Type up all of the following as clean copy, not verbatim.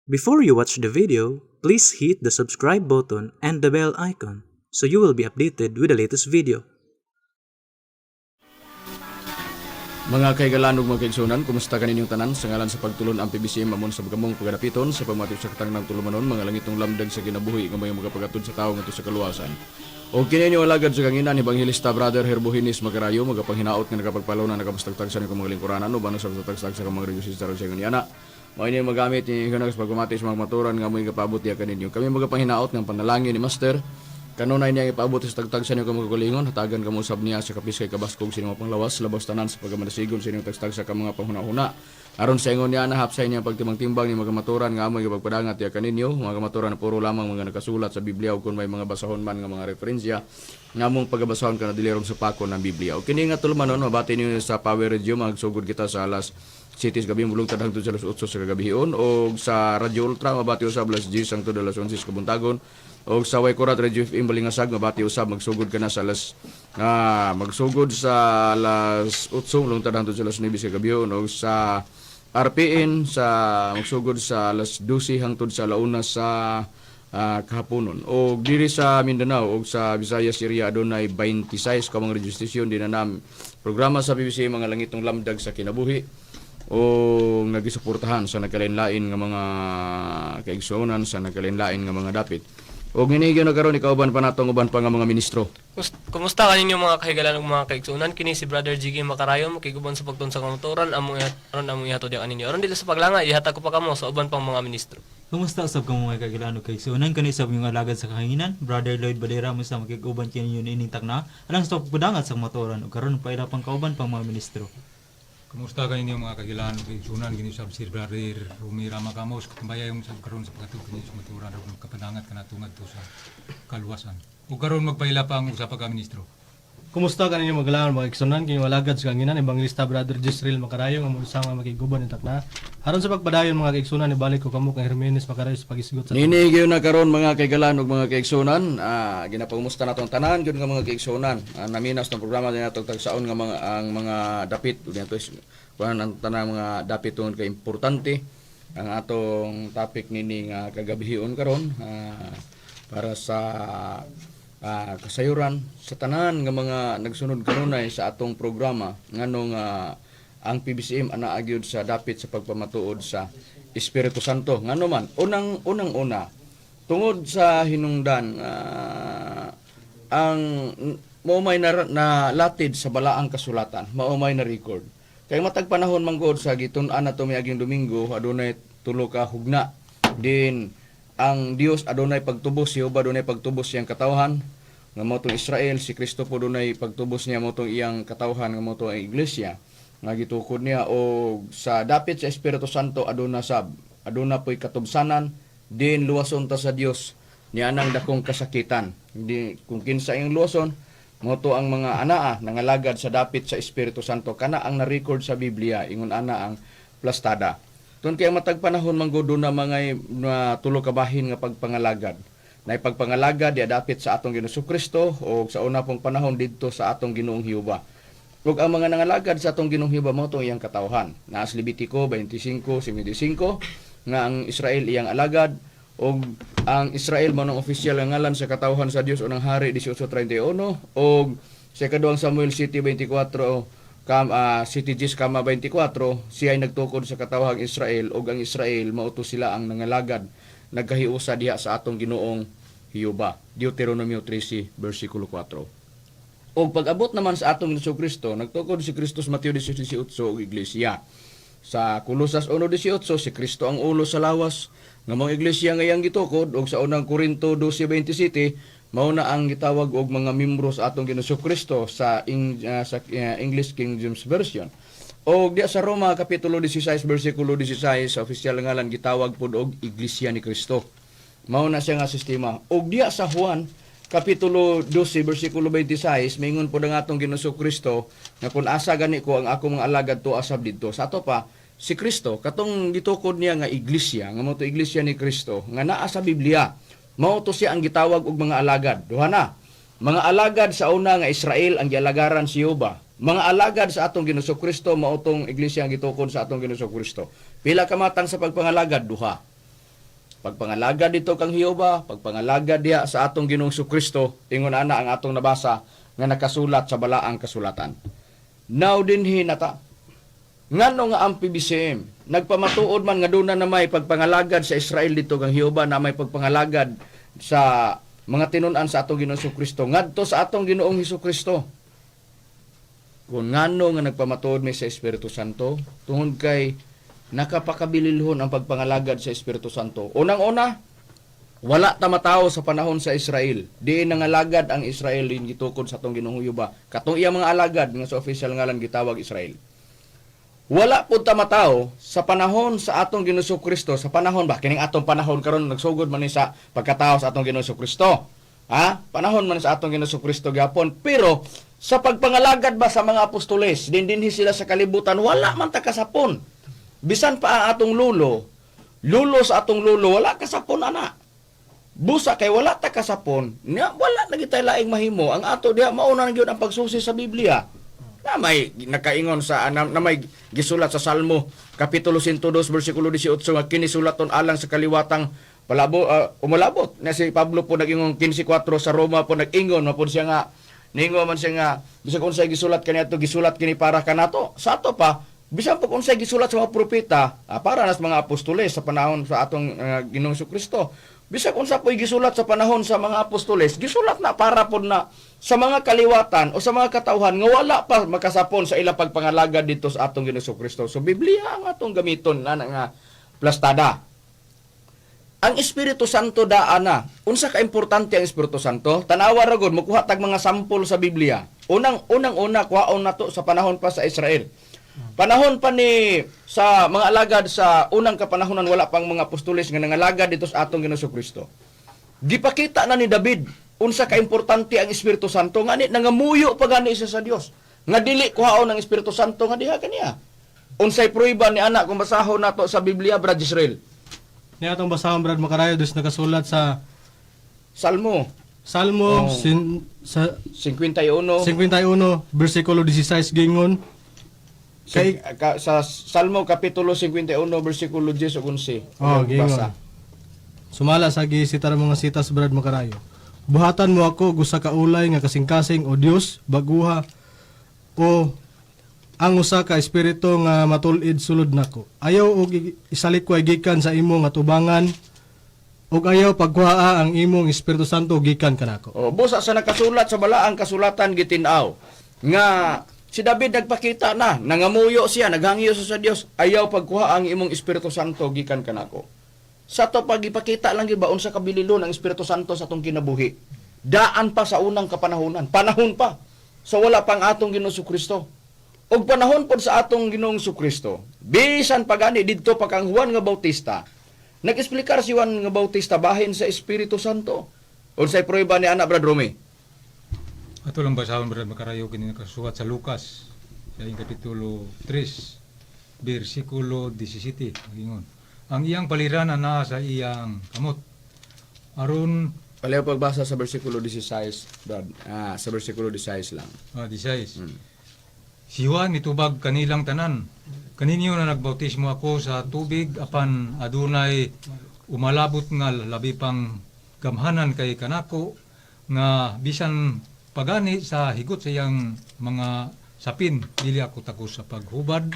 Before you watch the video, please hit the subscribe button and the bell icon so you will be updated with the latest video. Mga kahigalaan ug mga kaigsuonan, kumusta kaninyong tanan? Sa ngalan sa pagtulon ang PBCM amon sa kamong pagadapiton sa pamati sa katanglang tulumanon, mga langitong lamdag sa kinabuhi nga may magapagatod sa tawo ngadto sa kaluwasan. Og kini inyong alagad sa kanginan, Ebanghelista Brother Herbohinis Magarayo, magapanghinawot nga nakapagpalaw na nakapastagtag sa inyong mga lingkuranan uban sa pagtagtag sa mga radio sister sa ingon mao ini magamit ni sa pagpamati sa mga maturan nga mo'y gapaabot diya kaninyo. Kami magapanghinawot ng panalangin ni Master kanunay niya ipaabot sa tagtag sa inyong kamagalingon, hatagan kamo sab niya sa kapis kay kabaskog sa inyong panglawas, labas tanan sa pagkamadasigon sa inyong tagtag sa mga panghuna-huna. Aron sa ingon niya nahap sa inyong pagtimbang-timbang ni mga maturan nga amoy gapagpadangat diya kaninyo, mga kamaturan na puro lamang mga nakasulat sa Biblia o kung may mga basahon man nga mga referensya nga among pagabasahon kana dili ron sa pako ng Biblia. O kini nga tulumanon mabati ninyo sa Power Radio, magsugod kita sa alas 7 sa gabi mulungtad hangtod sa alas 8 sa kagabihion, o sa Radyo Ultra mabati usab alas 10 hangtod alas 11 sa kabuntagon, o sa Waikurat Radio FM Balingasag mabati usab magsugod sa alas 8 mulungtad hangtod sa alas 9 sa kagabihion, o sa RPN sa magsugod sa alas 12 hangtod sa alauna sa kahaponon. O diri sa Mindanao o sa Visayas area adunay 26 ka mga radio station din na nam programa sa PBC, mga langitong lamdag sa kinabuhi, o nagisuportahan sa nagkalain-lain nga mga kaigsuonan sa nagkalain-lain nga mga dapit. O ngini na karon ikauban pa natong uban pa nga mga ministro. Kumusta kaninyo mga kahigalan ug mga kaigsuonan? Kini si Brother Jiggy Makarayon makiguban sa pagtuon sa kamatuoran among aron among ihatod diha kaninyo. Aron dili sa paglanga, ihatag ko pa kamo sa uban pang mga ministro. Kumusta usab kamo mga kagilaan ug kaigsuonan? Kani sab yung alagad sa kahanginan, Brother Lloyd Badera mo sa makig-uban kininyo niining takna alang sa pagpadangat sa kamatuoran, ug karon paila pang kauban pang mga ministro. Kumusta kaninyo mga kagilaan ug kaigsuonan? Kini sab si Brother Rumi Ramakamos katumbayayong sab karon sa paghatod kini sa maturan aron kapadangat kanato ngadto sa kaluwasan. Ug karon magpaila pa ang usa pa ka ministro. Kumusta kaninyo mga kagilaan mga igsunan? Kini alagad sa kanginan, Evangelista Brother Jisrael Makarayo nga mo nga makiguban ni takna. Aron sa pagpadayon mga kaigsunan, ibalik ko kamo kay Hermenes Makarayo sa pagisgot sa Nini gyud na karon mga kaigalan ug mga kaigsunan, ginapangumusta natong tanan gyud nga mga kaigsunan. Naminas ng programa din nato tagsaon nga mga ang mga dapit ug nato kuan ang tanang mga dapit tungod kay importante ang atong topic nini nga kagabihion karon para sa kasayuran sa tanan nga mga nagsunod kanunay sa atong programa, nganong ang PBCM anaa gyud sa dapit sa pagpamatuod sa Espiritu Santo. Ngano man, unang unang una tungod sa hinungdan ang mao may na latid sa balaang kasulatan, mao may na record. Kay matag panahon manggod sa gitun-an nato miaging Domingo, adunay tulo ka hugna. Din ang Dios adunay pagtubos, si Jehova adunay pagtubos siyang katawhan nga mao tong Israel, si Kristo po dunay pagtubos niya mao tong iyang katawhan nga mao tong ang iglesia nga gitukod niya, og sa dapit sa Espiritu Santo aduna sab, aduna po'y katubsanan din luwason ta sa Dios niya nang dakong kasakitan. Di kung kinsa iyang luwason mao to ang mga anaa nangalagad sa dapit sa Espiritu Santo, kana ang na-record sa Biblia, ingon ana ang plastada. Tun kay ang matag panahon man gud na mga na tulo ka bahin nga pagpangalagad. Na pagpangalagad di dapit sa atong Ginoong Kristo o sa una pong panahon didto sa atong Ginoong Jehova. Ug ang mga nangalagad sa atong Ginoong Jehova mao tong iyang katawhan. Naa sa Levitico 25:75 nga ang Israel iyang alagad, ug ang Israel mao nang opisyal nga ngalan sa katawhan sa Dios, Unang Hari 18:31, ug sa ikaduhang Samuel 7:24 kam 7:10,24 siya ay nagtukod sa katawhang Israel, ug ang Israel mao to sila ang nangalagad nagkahiusa diha sa atong Ginoong Jehova, Deuteronomio 13 versikulo 4. Og pag-abot naman sa atong Hesus Kristo, nagtukod si Kristo sa Mateo 18:18 og iglesia. Sa Kolosas 1:18, si Kristo ang ulo sa lawas nga mga iglesia nga iyang gitukod, og sa Unang Korinto 12:27 mao na ang gitawag og mga membro sa atong Ginoong Kristo sa English King James Version. Og diya sa Roma kapitulo 16 bersikulo 16, sa opisyal nga ngalan gitawag pud og Iglesia ni Kristo. Mao na siya nga sistema. Og diya sa Juan kapitulo 12 bersikulo 26, maingon pud ang atong Ginoong Kristo nga kung asa gani ko, ang ako mga alagad tuo sab didto. Sa ato pa si Kristo katong gitukod niya nga iglesia nga mao to Iglesia ni Kristo nga naa sa Biblia. Mao to siya ang gitawag og mga alagad. Duha na. Mga alagad sa una nga Israel ang gialagaran si Jehova. Mga alagad sa atong Ginoong Kristo mao tong iglesia ang gitukod sa atong Ginoong Kristo. Pila ka matang sa pagpangalagad? Duha. Pagpangalagad dito kang Jehova, pagpangalagad diha sa atong Ginoong Kristo, ingon ana ang atong nabasa nga nakasulat sa balaang kasulatan. Now dinhi nata. Ngano nga ang PBCM nagpamatuod man nga duna na may pagpangalagad sa Israel dito kang Jehova, na may pagpangalagad sa mga tinun-an sa atong Ginoong Kristo ngadto sa atong Ginoong Kristo. Kung ngano nga nagpamatuod mi sa Espiritu Santo, tungod kay nakapakabililhon ang pagpangalagad sa Espiritu Santo. Unang-una, wala ta matawo sa panahon sa Israel. Diin nangalagad ang Israel din gitukod sa atong Ginoong Jehova. Katong iya mga alagad nga sa official ngalan gitawag Israel. Wala pud ta matawo sa panahon sa atong Ginoong Kristo, sa panahon ba kining atong panahon karon, nagsugod man ni sa pagkatao sa atong Ginoong Kristo. Ha? Panahon man sa atong Ginoong Kristo gyapon, pero sa pagpangalagad ba sa mga apostoles, din dinhi sila sa kalibutan, wala man ta kasapon. Bisan pa ang atong lulo, lulo sa atong lulo, wala kasapon ana. Busa kay wala ta kasapon, nya wala na gitay laing mahimo. Ang ato diha, mauna na gyud ang pagsusi sa Biblia. Na may nakaingon sa na may gisulat sa Salmo kapitulo 102 bersikulo 18 nga kini sulaton alang sa kaliwatang palabo umalabot. Na si Pablo po nag-ingon 15:4 sa Roma po, nag-ingon man po siya nga ningo man siya nga bisag unsay gisulat kaniadto, gisulat kini para kanato. Sa ato pa, bisan po unsay gisulat sa mga propeta, para nas mga apostoles sa panahon sa atong Ginoong Kristo, bisag unsa po'y gisulat sa panahon sa mga apostoles, gisulat na para pod na sa mga kaliwatan o sa mga katawhan nga wala pa makasapon sa ilang pagpangalagad dito sa atong Ginoong Kristo. So Biblia ang atong gamiton na nga plastada. Ang Espiritu Santo daa na. Unsa ka importante ang Espiritu Santo? Tanawa ra gud, mukuha tag mga sampol sa Biblia. Unang unang una, kuhaon nato sa panahon pa sa Israel. Panahon pa ni sa mga alagad sa unang kapanahonan, wala pang mga apostoles nga nangalagad dito sa atong Ginoong Kristo. Gipakita na ni David unsa ka importante ang Espiritu Santo, ngani nangamuyo pa gani siya sa Dios nga dili kuhaon ang Espiritu Santo nga diha kaniya. Unsay prueba ni ana kung basahon nato sa Biblia, Brad Israel? Niya atong basahon, Brad Makarayo, dus nakasulat sa Salmo Salmo Oh. sa 51. 51 bersikulo 16 gingon Kay, sa Salmo kapitulo 51 bersikulo 10 ug 11. Oh, Ano basa? gingon. Sumala sa gisitar mga sitas, Brad Makarayo. Buhatan mo ako gusa ka ulay nga kasing-kasing, o Dios, baguha o ang usa ka espiritu nga matul-id sulod nako. Ayaw og isalikway gikan sa imo nga tubangan ug ayaw pagkuhaa ang imong Espiritu Santo gikan kanako. Oh, busa sa nakasulat sa balaang kasulatan gitin-aw nga si David nagpakita na, nangamuyo siya, naghangyo siya sa Dios, ayaw pagkuha ang imong Espiritu Santo gikan kanako. Sa to pagipakita lang gyud ba unsa kabililon ang Espiritu Santo sa atong kinabuhi. Daan pa sa unang kapanahonan, panahon pa sa wala pang atong Ginoong Kristo. Og panahon pod sa atong Ginoong Kristo, bisan pa gani didto pa kang Juan nga Bautista, nag-eksplikar si Juan nga Bautista bahin sa Espiritu Santo. Unsay prueba ni ana, Brad Romy? Ato lang basahon, Brad Makarayo, kini nakasuwat sa Lucas sa iyang kapitulo 3 bersikulo 17, ingon. Ang iyang paliran naa sa iyang kamot aron Palayo pagbasa sa bersikulo 16, Brad. Sa bersikulo 16 lang. 16. Si Juan mitubag kanilang tanan. Kaninyo na nagbautismo ako sa tubig apan adunay umalabot nga labi pang gamhanan kay kanako nga bisan pagani sa higot sa iyang mga sapin dili ako takos sa paghubad.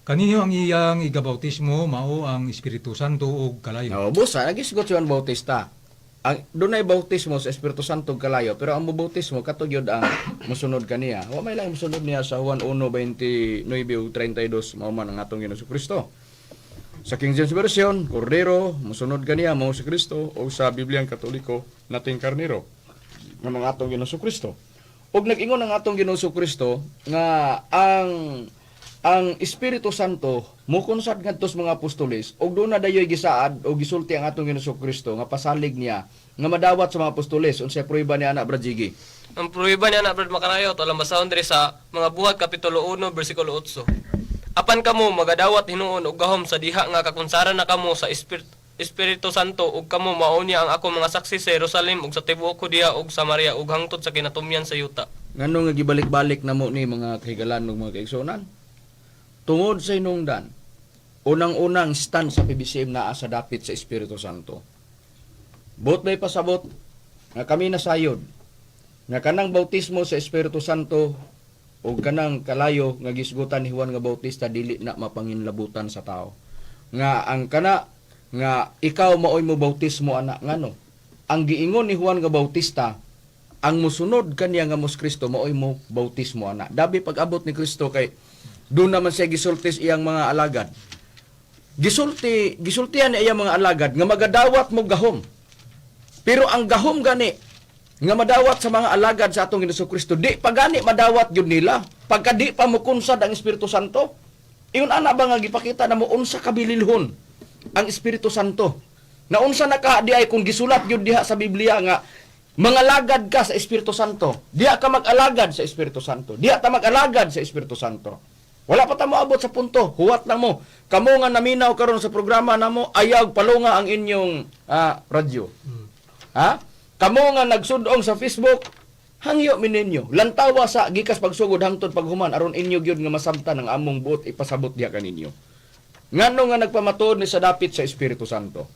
Kaninyo ang iyang igabautismo mao ang Espiritu Santo ug kalayo. No, busa nagisgot si Juan Bautista. Ang dunay bautismo sa Espiritu Santo ug kalayo, pero ang mobautismo kato gyud ang mosunod kaniya. Wa may lang mosunod niya sa Juan 1:29 ug 32, mao man ang atong Ginoong Kristo. Sa King James Version, kordero, mosunod kaniya mao si Kristo, o sa Bibliang Katoliko, nating karnero nga mga atong Ginoong Kristo. Ug nag-ingon ang atong Ginoong Kristo nga ang Espiritu Santo mukonsad ngadto sa mga apostoles, ug doon na dayoy gisaad o gisulti ang atong Ginoong Kristo nga pasalig niya nga madawat sa mga apostoles. Unsay prueba ni ana, Brad Jiggy? Ang prueba niya na, Brad Makarayo, to lang basahon diri sa Mga Buhat kapitulo 1 bersikulo 8. Apan kamo magadawat hinuon og gahom sa diha nga kakunsaran na kamo sa Espiritu Santo, ug kamo mao niya ang ako mga saksi sa Jerusalem ug sa tibuok Judea ug Samaria ug hangtod sa kinatumyan sa yuta. Ngano nga gibalik-balik namo ni, mga kahigalan ug mga kaigsuonan? Tungod sa hinungdan Unang-unang stand sa PBCM naa sa dapit sa Espiritu Santo. Buot may pasabot nga kami nasayod nga kanang bautismo sa Espiritu Santo o kanang kalayo nga gisgutan ni Juan nga Bautista dili na mapanginlabutan sa tao. Nga ang kana nga ikaw maoy mo bautismo ana, ngano ang giingon ni Juan nga Bautista, ang musunod kaniya nga mos Kristo maoy mo bautismo ana. Dabi pag-abot ni Kristo kay doon naman siya gisultis iyang mga alagad. Gisultian niya iyang mga alagad nga magadawat mo gahom. Pero ang gahom gani nga madawat sa mga alagad sa atong Ginoong Kristo, di pa gani madawat gyud nila pagka di pa mokunsad ang Espiritu Santo. Ingon ana ba nga gipakita na mo unsa kabililhon ang Espiritu Santo? Na unsa na ka di ay kung gisulat gyud diha sa Biblia nga mangalagad ka sa Espiritu Santo. Diha ka mag-alagad sa Espiritu Santo. Diha ta mag-alagad sa Espiritu Santo. Wala pa ta moabot sa punto. Huwat lang mo. Kamo nga naminaw karon sa programa namo, ayaw palunga ang inyong radyo. Ha? Kamo nga nagsudong sa Facebook, hangyo mi ninyo. Lantawa sa gikas pagsugod hangtod paghuman aron inyo gyud nga masabtan ang among buot ipasabot diha kaninyo. Ngano nga nagpamatuod ni sa dapit sa Espiritu Santo.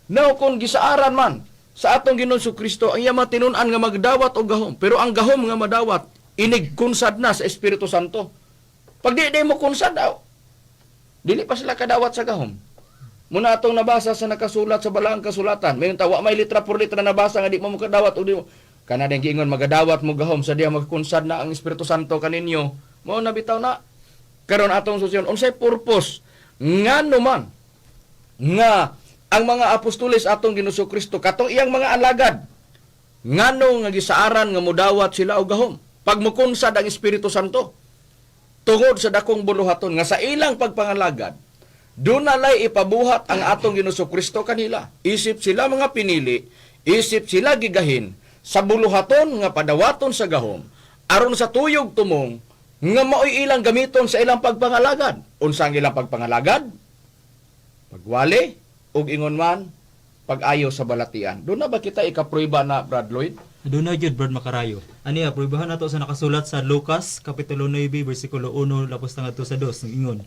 Now kung gisaaran man sa atong Ginoong Kristo ang iya matinun-an nga magdawat og gahom, pero ang gahom nga madawat inig kunsad na sa Espiritu Santo. Pag di di mo kunsad aw, dili pa sila kadawat sa gahom. Muna atong nabasa sa nakasulat sa balaang kasulatan. May tawa may litra por litra nabasa nga di mo makadawat o di mo. Kana din giingon magadawat mo gahom sa diya magkunsad na ang Espiritu Santo kaninyo. Mao na bitaw na. Karon atong susyon unsay purpose ngano man nga ang mga apostoles atong Ginoong Kristo katong iyang mga alagad ngano nga gisaaran nga modawat sila og gahom pag mukunsad ang Espiritu Santo tungod sa dakong buluhaton nga sa ilang pagpangalagad dunalay ipabuhat ang atong Ginoong Kristo kanila. Isip sila mga pinili, isip sila gigahin sa buluhaton nga padawaton sa gahom aron sa tuyog tumong nga maoy ilang gamiton sa ilang pagpangalagad. Unsa ang ilang pagpangalagad? Pagwali ug ingon man pag-ayo sa balatian. Doon na ba kita ikaprueba na, Brad Lloyd? Doon na jud, Brad Makarayo. Aniya, pruebahan nato sa nakasulat sa Lucas kapitulo 9 bersikulo 1 lapos na ngadto sa 2 ingon.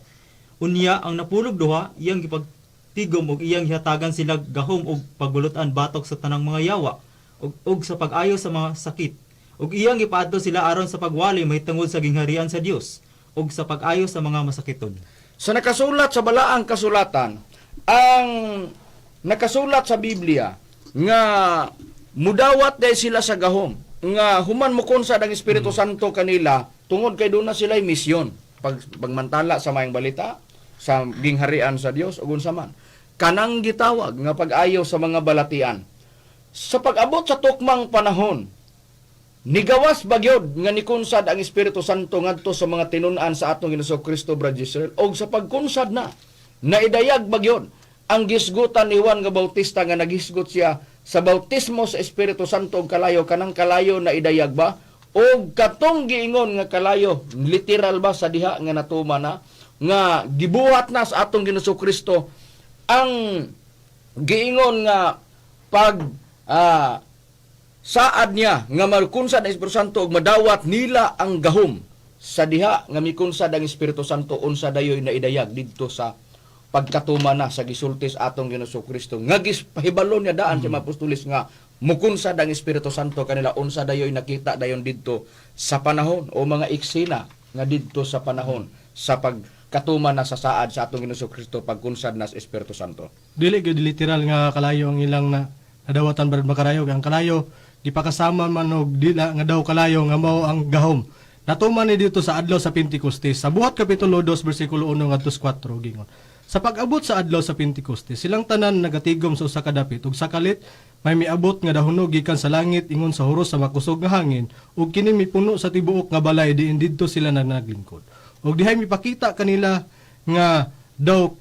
Unya ang napulog duha iyang gipagtigom og iyang hihatagan sila gahom og pagbulutan batok sa tanang mga yawa ug sa pag-ayo sa mga sakit. Ug iyang gipaadto sila aron sa pagwali mahitungod sa gingharian sa Dios ug sa pag-ayo sa mga masakiton. Sa nakasulat sa balaang kasulatan, ang nakasulat sa Biblia nga mudawat dahil sila sa gahom nga human mo sa ang Espiritu Santo kanila tungod kay doon na sila'y misyon pagmantala sa maayong balita sa gingharian sa Dios ug unsa man kanang gitawag nga pag-ayo sa mga balatian. Sa pag-abot sa tukmang panahon, nigawas bagyod nga nikunsad ang Espiritu Santo ngadto sa mga tinun-an sa atong Ginoong Kristo, Brad Israel, og sa pagkunsad na naidayag bagyod ang gisgutan ni Juan nga Bautista nga naghisgot siya sa bautismo sa Espiritu Santo og kalayo. Kanang kalayo na idayag ba og katong giingon nga kalayo, literal ba sa diha nga natuma na nga gibuhat na sa atong Ginoong Kristo ang giingon nga pag saad niya nga magkunsad ang Espiritu Santo ug madawat nila ang gahom sa diha nga mikunsad ang Espiritu Santo, unsa dayoy na idayag didto sa pagkatuma na sa gisultis atong Ginoong Kristo nga gispahibalo niya daan sa mga apostoles nga mukunsad ang Espiritu Santo kanila? Unsa dayoy nakita dayon didto sa panahon o mga eksena nga didto sa panahon sa pagkatuma na sa saad sa atong Ginoong Kristo pagkunsad na sa Espiritu Santo? Dili gyud literal nga kalayo ang ilang na nadawatan, Brad Makarayo. Ang kalayo gipakasama man og dila nga daw kalayo nga mao ang gahom. Natuman ni dito sa adlaw sa Pentecostes. Sa Buhat kapitulo 2 bersikulo 1 ngadto sa 4 gingon. Sa pag-abot sa adlaw sa Pentecostes, silang tanan nagatigom sa usa ka dapit ug sa kalit may miabot nga dahunog gikan sa langit ingon sa huros sa makusog nga hangin, ug kini mipuno sa tibuok nga balay diin didto sila naglingkod. Ug dihay mipakita kanila nga daw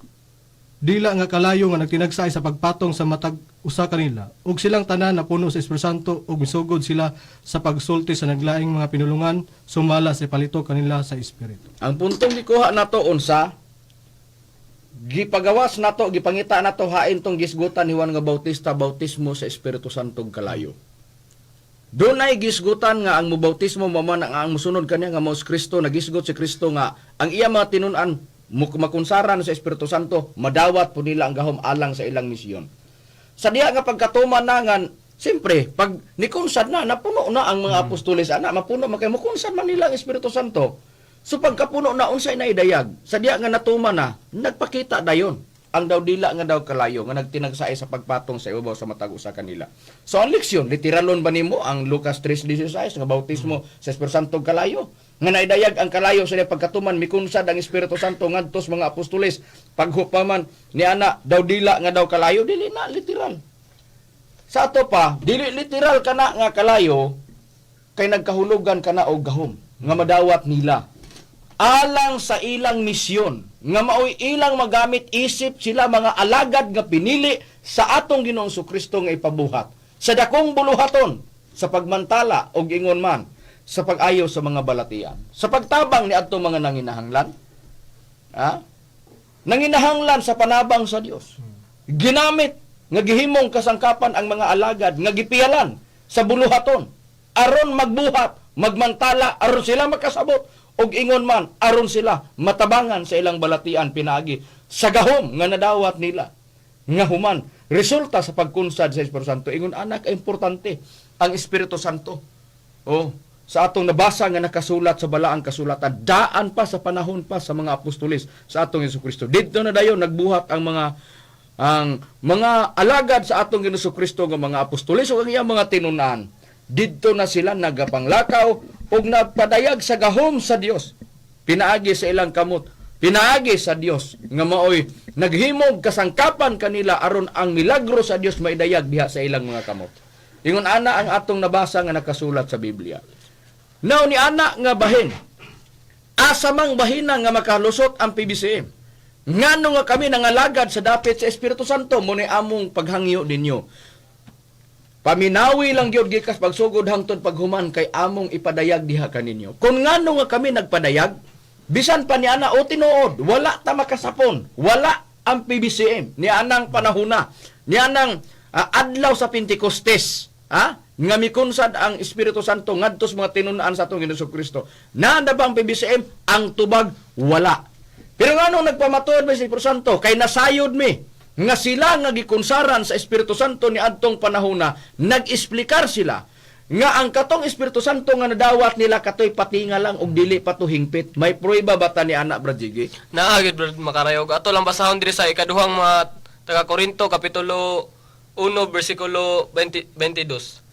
dila nga kalayo nga nagtinagsaay sa pagpatong sa matag usa kanila, ug silang tanan napuno sa Espiritu Santo ug misugod sila sa pagsulti sa naglaing mga pinulungan sumala sa palito kanila sa Espiritu. Ang puntong gikuha nato unsa? Gipagawas nato, gipangita nato hain tong gisgutan ni Juan nga Bautista, bautismo sa Espiritu Santo ug kalayo. Dunay gisgutan nga ang mobautismo mao man ang musunod kaniya nga mao si Kristo. Nagisgot si Kristo nga ang iya mga tinun-an Makunsaran sa Espiritu Santo, madawat po nila ang gahom alang sa ilang misyon. Sa diha nga pagkatuman nangan, siyempre, pag nikunsad na, napuno na ang mga apostoles, ana, mapuno man kay mukunsad man nila ang Espiritu Santo. So pagkapuno na unsay na idayag, sa diha nga natuman na, nagpakita dayon ang daw dila nga daw kalayo nga nagtinagsaay sa pagpatong sa ibabaw sa matag usa kanila. So ang leksyon, literalon ba nimo ang Lucas 3:16 nga bautismo sa Espiritu Santo ug kalayo? Nga naidayag ang kalayo sa iyang pagkatuman mikunsad ang Espiritu Santo ngadto sa mga apostoles paghupaman ni ana daw dila nga daw kalayo, dili na literal. Sa ato pa, dili literal kana nga kalayo kay nagkahulugan kana og gahom nga madawat nila alang sa ilang misyon nga maoy ilang magamit isip sila mga alagad nga pinili sa atong Ginoong Kristo nga ipabuhat sa dakong buluhaton sa pagmantala og ingon man sa pag-ayo sa mga balatian, sa pagtabang ni adtong mga nanginahanglan, ha, nanginahanglan sa panabang sa Dios. Ginamit nga gihimong kasangkapan ang mga alagad nga gipiyalan sa buluhaton aron magbuhat, magmantala, aron sila makasabot og ingon man aron sila matabangan sa ilang balatian pinaagi sa gahom nga nadawat nila nga human resulta sa pagkunsad sa Espiritu Santo. Ingon anak, importante ang Espiritu Santo. Oh, sa atong nabasa nga nakasulat sa balaang kasulatan, daan pa sa panahon pa sa mga apostoles sa atong Hesus Kristo. Didto na dayon nagbuhat ang mga alagad sa atong Hesus Kristo nga mga apostoles ug ang iyang mga tinun-an. Didto na sila nagapanglakaw ug nagpadayag sa gahom sa Dios pinaagi sa ilang kamot, pinaagi sa Dios nga maoy naghimog kasangkapan kanila aron ang milagro sa Dios maidayag diha sa ilang mga kamot. Ingon ana ang atong nabasa nga nakasulat sa Biblia. Now ni ana nga bahin, asa mang bahina nga makalusot ang PBCM? Ngano nga kami nangalagad sa dapit sa Espiritu Santo? Mo ni among paghangyo ninyo. Paminawi lang gyud gikas pagsugod hangtod paghuman kay among ipadayag diha kaninyo. Kung ngano nga kami nagpadayag, bisan pa ni ana o tinuod, wala ta makasapon, wala ang PBCM ni anang panahuna, ni anang adlaw sa Pentecostes, ha? Nga mikunsad ang Espiritu Santo ngadto sa mga tinun-an sa atong Ginoong Kristo. Naa na ba ang PBCM? Ang tubag, wala. Pero ngano nagpamatuod mi sa Espiritu Santo? Kay nasayod mi nga sila nga gikunsaran sa Espiritu Santo ni adtong panahona, nag-esplikar sila nga ang katong Espiritu Santo nga nadawat nila katoy patinga lang og dili pa to hingpit. May pruweba ba ta ni ana, Brad Jiggy? Naa gyud, Brad Makarayog. Ato lang basahon diri sa ikaduhang mga taga Korinto kapitulo 1 bersikulo 20, 22.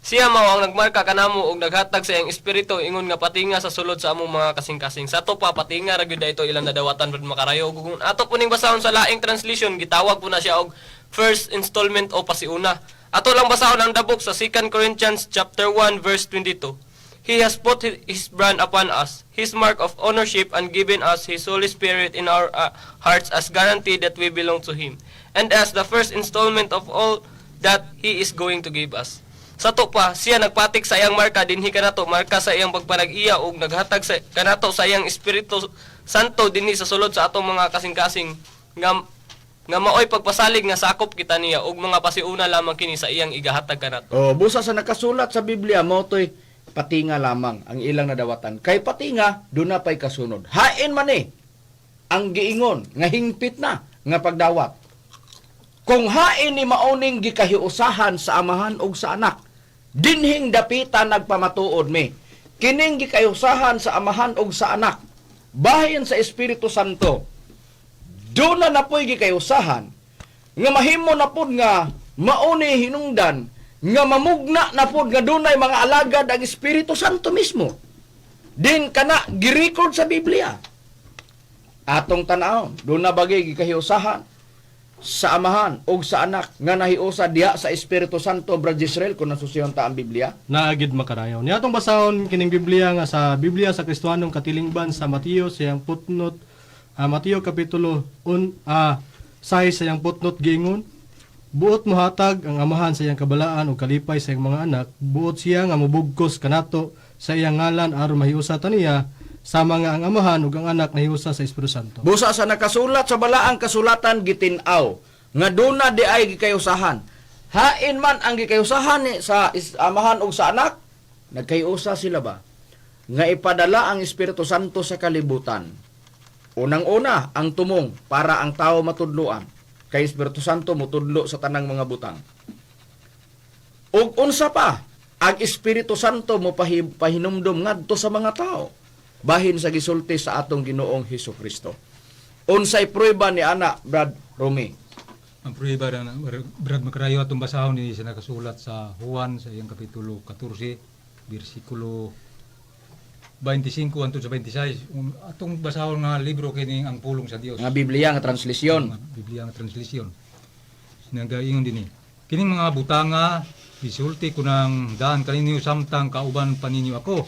Siya mao ang nagmarka kanamo og naghatag sa iyang espiritu ingon nga patinga sa sulod sa among mga kasing-kasing. Sa ato pa, patinga ra gyud ito ilang nadawatan, Brad Makarayog. Ug kung ato puning basahon sa laing translation, gitawag po na siya og first installment o pasiuna. Ato lang basahon ang dabok sa 2 Corinthians chapter 1 verse 22. He has put his brand upon us, his mark of ownership, and given us his Holy Spirit in our hearts as guarantee that we belong to him, and as the first installment of all that he is going to give us. Sa ato pa, siya nagpatik sa iyang marka dinhi kanato, marka sa iyang pagpanag-iya ug naghatag sa kanato sa iyang Espiritu Santo dinhi sa sulod sa atong mga kasing-kasing nga maoy pagpasalig nga sakop kita niya ug mga pasiuna lamang kini sa iyang igahatag kanato. Oh, busa sa nakasulat sa Biblia mo to'y patinga lamang ang ilang nadawatan. Kay patinga, doon na pa'y kasunod. Hain man eh, ang giingon nga hingpit na nga pagdawat. Kung hain ni maoning gikahiusahan sa amahan og sa anak, dinhing dapita nagpamatuod mi. Kining gikahiusahan sa amahan og sa anak, bahin sa Espiritu Santo, doon na napoy gikahiusahan, nga mahimo na pod nga mauni hinungdan, nga mamugna na pod nga dunay mga alagad ang Espiritu Santo mismo. Din kana girecord sa Biblia. Atong tan-awon, doon na bagay gikahiusahan sa amahan og sa anak nga nahiusa diha sa Espiritu Santo, Brad Israel, kung nasusiyon ta ang Biblia. Naa gid, Makarayo. Niya atong basahon kining Biblia nga sa Biblia sa Kristohanong Katilingban sa Mateo siyang putnot, Mateo kapitulo un 6 sa iyang putnot giingon: Buot mohatag ang amahan sa iyang kabalaan ug kalipay sa iyang mga anak, buot siya nga mobugkos kanato sa iyang ngalan aron mahiusa ta niya sama nga ang amahan ug ang anak nahiusa sa Espiritu Santo. Busa sa nakasulat sa balaang kasulatan gitin-aw nga duna di ay gikayusahan. Hain man ang gikayusahan ni sa amahan ug sa anak, nagkayusa sila ba nga ipadala ang Espiritu Santo sa kalibutan. Unang-una, ang tumong para ang tao matudloan. Kay Espiritu Santo mutudlo sa tanang mga butang. Ug unsa pa, ang Espiritu Santo mo pahinumdom ngadto sa mga tao bahin sa gisulti sa atong Ginoong Hesus Kristo. Unsay prueba ni ana, Brad Romy? Ang prueba na Brad Makarayo, atong basahon ni sa nakasulat sa Juan sa iyang kapitulo 14 bersikulo 25 hangtod sa 26. Atong basahon nga libro kini ang pulong sa Dios. Nga Biblia nga translasyon. Nga Biblia nga translation. Nagaingon dinhi. Kining mga butanga gisulti ko nang daan kaninyo samtang kauban pa ninyo ako.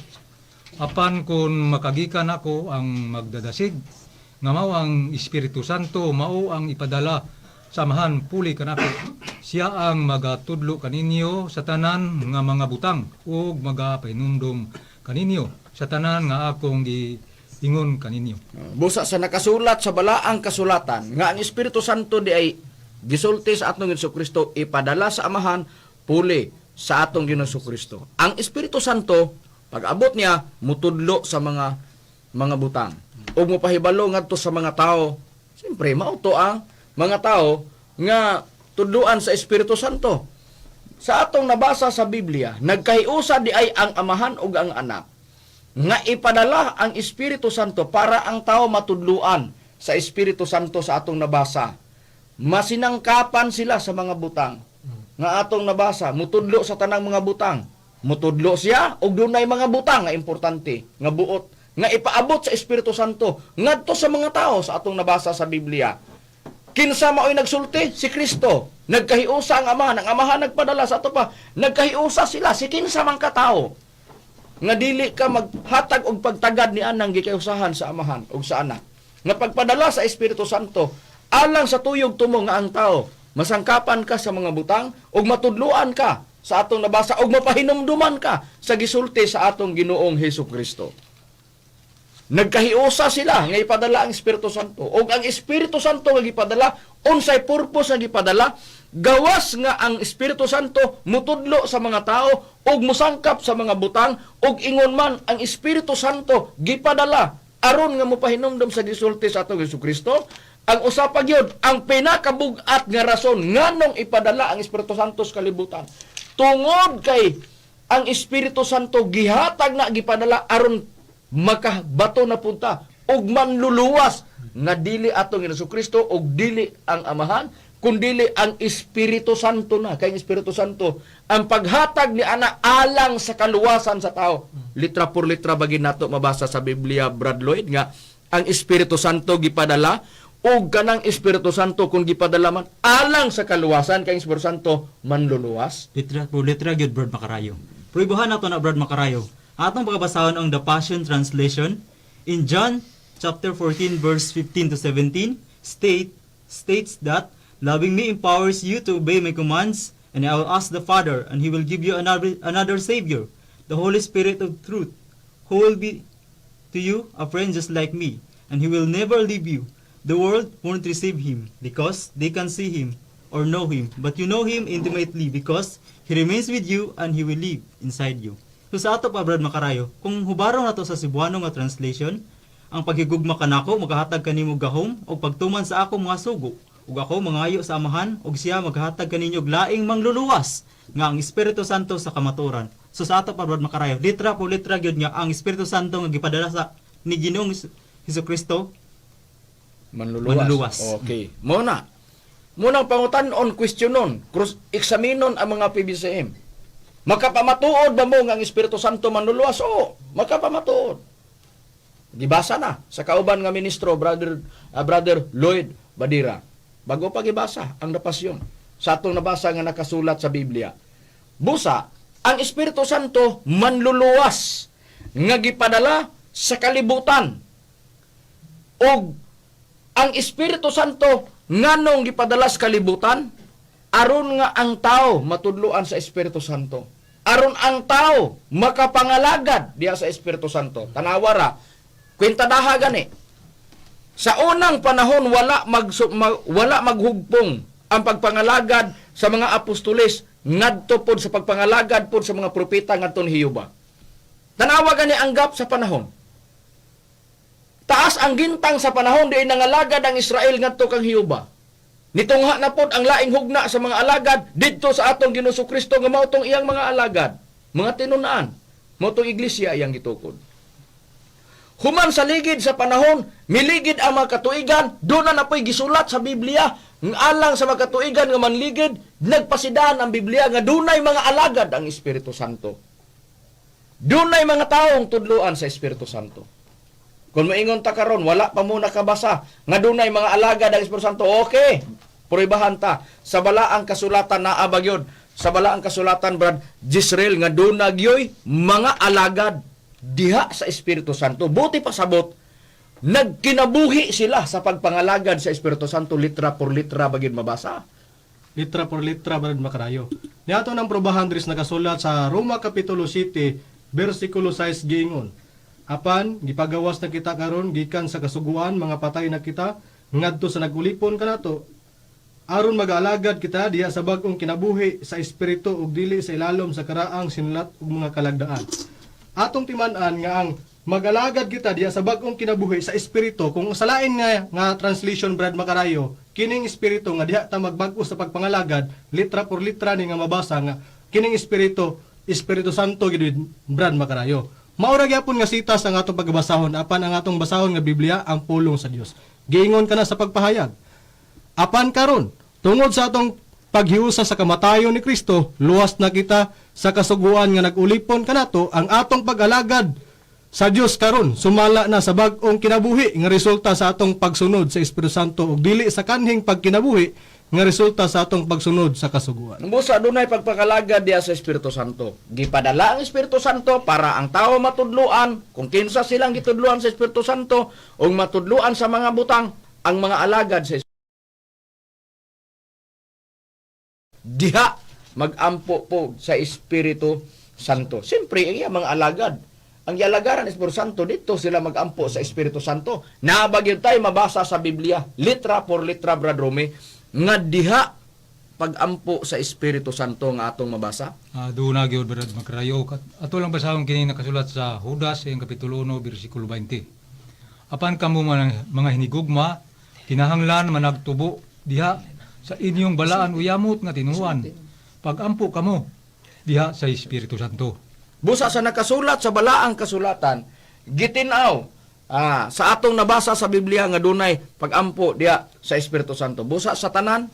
Apan kung makagikan ako ang magdadasig nga mao ang Espiritu Santo, mao ang ipadala sa Amahan puli kanako. Siya ang magatudlo kaninyo sa tanan nga mga butang ug magapahinumdom kaninyo sa tanan nga akong giingon kaninyo. Busa sa nakasulat sa balaang kasulatan nga ang Espiritu Santo di ay gisulti sa atong Ginoong Kristo ipadala sa Amahan puli sa atong Ginoong Kristo. Ang Espiritu Santo pag-abot niya mutudlo sa mga butang ug mopahibalo ngadto sa mga tao. Siyempre mao to ang mga tao nga tudloan sa Espiritu Santo. Sa atong nabasa sa Biblia, nagkahiusa di ay ang Amahan ug ang Anak nga ipadala ang Espiritu Santo para ang tao matudluan sa Espiritu Santo sa atong nabasa. Masinangkapan sila sa mga butang nga atong nabasa, mutudlo sa tanang mga butang. Mutudlo siya og dunay mga butang nga importante, nga buot, nga ipaabot sa Espiritu Santo ngadto sa mga tao sa atong nabasa sa Biblia. Kinsa mao'y nagsulti? Si Kristo. Nagkahiusa ang Amahan, ang Amahan nagpadala sa ato pa. Nagkahiusa sila si kinsa man ka tawo nga dili ka maghatag og pagtagad ni anang gikausahan sa Amahan ug sa Anak. Nga pagpadala sa Espiritu Santo alang sa tuyog tumo nga ang tao masangkapan ka sa mga butang ug matudluan ka sa atong nabasa ug mapahinumduman ka sa gisulti sa atong Ginoong Hesus Kristo. Nagkahiusa sila nga ipadala ang Espiritu Santo. Og ang Espiritu Santo nga gipadala, unsay purpose nga gipadala? Gawas nga ang Espiritu Santo mutudlo sa mga tao ug musangkap sa mga butang ug ingon man ang Espiritu Santo gipadala aron nga mopahinumdom sa gisulti sa atong Hesus Kristo. Ang usa pa gyud, ang pinakabug-at nga rason nganong ipadala ang Espiritu Santo sa kalibutan, tungod kay ang Espiritu Santo gihatag na gipadala aron makabato na punta ug manluluwas nga dili atong Hesus Kristo ug dili ang Amahan kundili ang Espiritu Santo na. Kay ang Espiritu Santo ang paghatag ni ana alang sa kaluwasan sa tao. Litra por litra bagin nato mabasa sa Biblia, Brad Lloyd, nga ang Espiritu Santo gipadala ug kanang Espiritu Santo kung gipadala man alang sa kaluwasan, kay ang Espiritu Santo manluluwas. Litra po litra gyud, Brad Makarayo. Pruibahan nato na, Brad Makarayo. Atong pagkabasahon ang The Passion Translation in John chapter 14 verse 15 to 17 states that loving me empowers you to obey my commands, and I will ask the Father and he will give you another savior, the Holy Spirit of truth, who will be to you a friend just like me, and he will never leave you. The world won't receive him because they can see him or know him, but you know him intimately because he remains with you and he will live inside you. So sa ato pa, Brad Makarayo, kung hubaron nato sa Cebuano nga translation, ang paghigugma kanako magahatag kanimo gahom og pagtuman sa ako mga sugo, ug ako mangayo sa Amahan ug siya maghatag kaninyo og laing mangluluwas nga ang Espiritu Santo sa kamatuoran. So sa ato pa, Brad Makarayo, litra po litra gyud nga ang Espiritu Santo nga gipadala sa ni Ginoong Hesus Kristo Manluluwas. Manluluwas. Okay. Muna. Munang pangutan-on, questionon, cross examinon ang mga PBCM. Makapamatuod ba mo nga ang Espiritu Santo manluluwas? Oo, makapamatuod. Gibasa na sa kauban nga ministro, Brother Lloyd Badira. Bago pa gibasa ang napasyon sa atong nabasa nga nakasulat sa Biblia. Busa, ang Espiritu Santo manluluwas nga gipadala sa kalibutan og ang Espiritu Santo nganong gipadala sa kalibutan aron nga ang tao matudloan sa Espiritu Santo, aron ang tao makapangalagad diha sa Espiritu Santo. Tanawa ra, kwenta daha gani. Sa unang panahon wala maghugpong ang pagpangalagad sa mga apostoles ngadto pod sa pagpangalagad pod sa mga propeta ngadto ni Hiuba. Tanawa gani ang gap sa panahon. Taas ang gintang sa panahon diin nangalagad ang Israel ngadto kang Jehova. Nitungha na pod ang laing hugna sa mga alagad didto sa atong Ginoong Kristo nga mao tong iyang mga alagad, mga tinun-an, mao tong iglesia iyang gitukod. Human sa ligid sa panahon, miligid ang mga katuigan, doon na napoy gisulat sa Biblia, ng alang sa mga katuigan nga manligid, nagpasidan ang Biblia nga dunay mga alagad ang Espiritu Santo. Dunay mga taong tudluan sa Espiritu Santo. Kung maingon ta karon, wala pa mo nakabasa nga dunay mga alagad ang Espiritu Santo. Okay, pruebahan ta sa balaang kasulatan naa ba gyud? Sa balaang kasulatan, Brad Jisrael, nga duna gyoy mga alagad diha sa Espiritu Santo. Buti pa sabot, nagkinabuhi sila sa pagpangalagad sa Espiritu Santo, litra por litra ba gyud mabasa? Litra por litra, Brad Makarayo. Niato ng probahan diri sa nakasulat sa Roma Kapitulo 7 versikulo 6, giingon: "Apan gipagawas na kita karon gikan sa kasuguan, mga patay na kita ngadto sa nagulipon kanato aron mag-alagad kita diha sa bag-ong kinabuhi sa espiritu ug dili sa ilalom sa karaang sinulat ug mga kalagdaan." Atong timan-an nga ang mag-alagad kita diha sa bag-ong kinabuhi sa espiritu, kung sa lain nga translation, Brad Makarayo, kining espiritu nga diha ta magbag-o sa pagpangalagad, litra por litra ni nga mabasa nga kining espiritu, Espiritu Santo gid, Brad Makarayo. Mao ra gyapon nga sitas ang atong pagbasahon, apan ang atong basahon nga Biblia ang pulong sa Dios. Giingon kana sa pagpahayag: "Apan karon, tungod sa atong paghiusa sa kamatayon ni Kristo, luwas na kita sa kasuguan nga nag-ulipon kanato. Ang atong pag-alagad sa Dios karon sumala na sa bag-ong kinabuhi nga resulta sa atong pagsunod sa Espiritu Santo ug dili sa kanhing pagkinabuhi nga resulta sa atong pagsunod sa kasuguan." Busa dunay pagpakalagad diha sa Espiritu Santo. Gipadala ang Espiritu Santo para ang tao matudluan kung kinsa silang gitudluan sa Espiritu Santo ug matudluan sa mga butang ang mga alagad sa diha magampo po sa Espiritu Santo. Siyempre, ang iya mga alagad. Ang gialagaran Espiritu Santo, dito sila magampo sa Espiritu Santo. Naa ba gyud tayo mabasa sa Biblia, litra por litra, Brad Rome, nga diha pagampo sa Espiritu Santo nga atong mabasa? Doon na gyud, Brad Makrayo. Ato lang basahon kini nakasulat sa Judas iyang kapitulo 1 bersikulo 20. "Apan kamo mga hinigugma, kinahanglan managtubo diha sa inyong balaan uyamot nga tinuan. Pagampo kamo diha sa Espiritu Santo." Busa sa nakasulat sa balaang kasulatan, gitinaw sa atong nabasa sa Biblia nga dunay pagampo diha sa Espiritu Santo. Busa sa tanan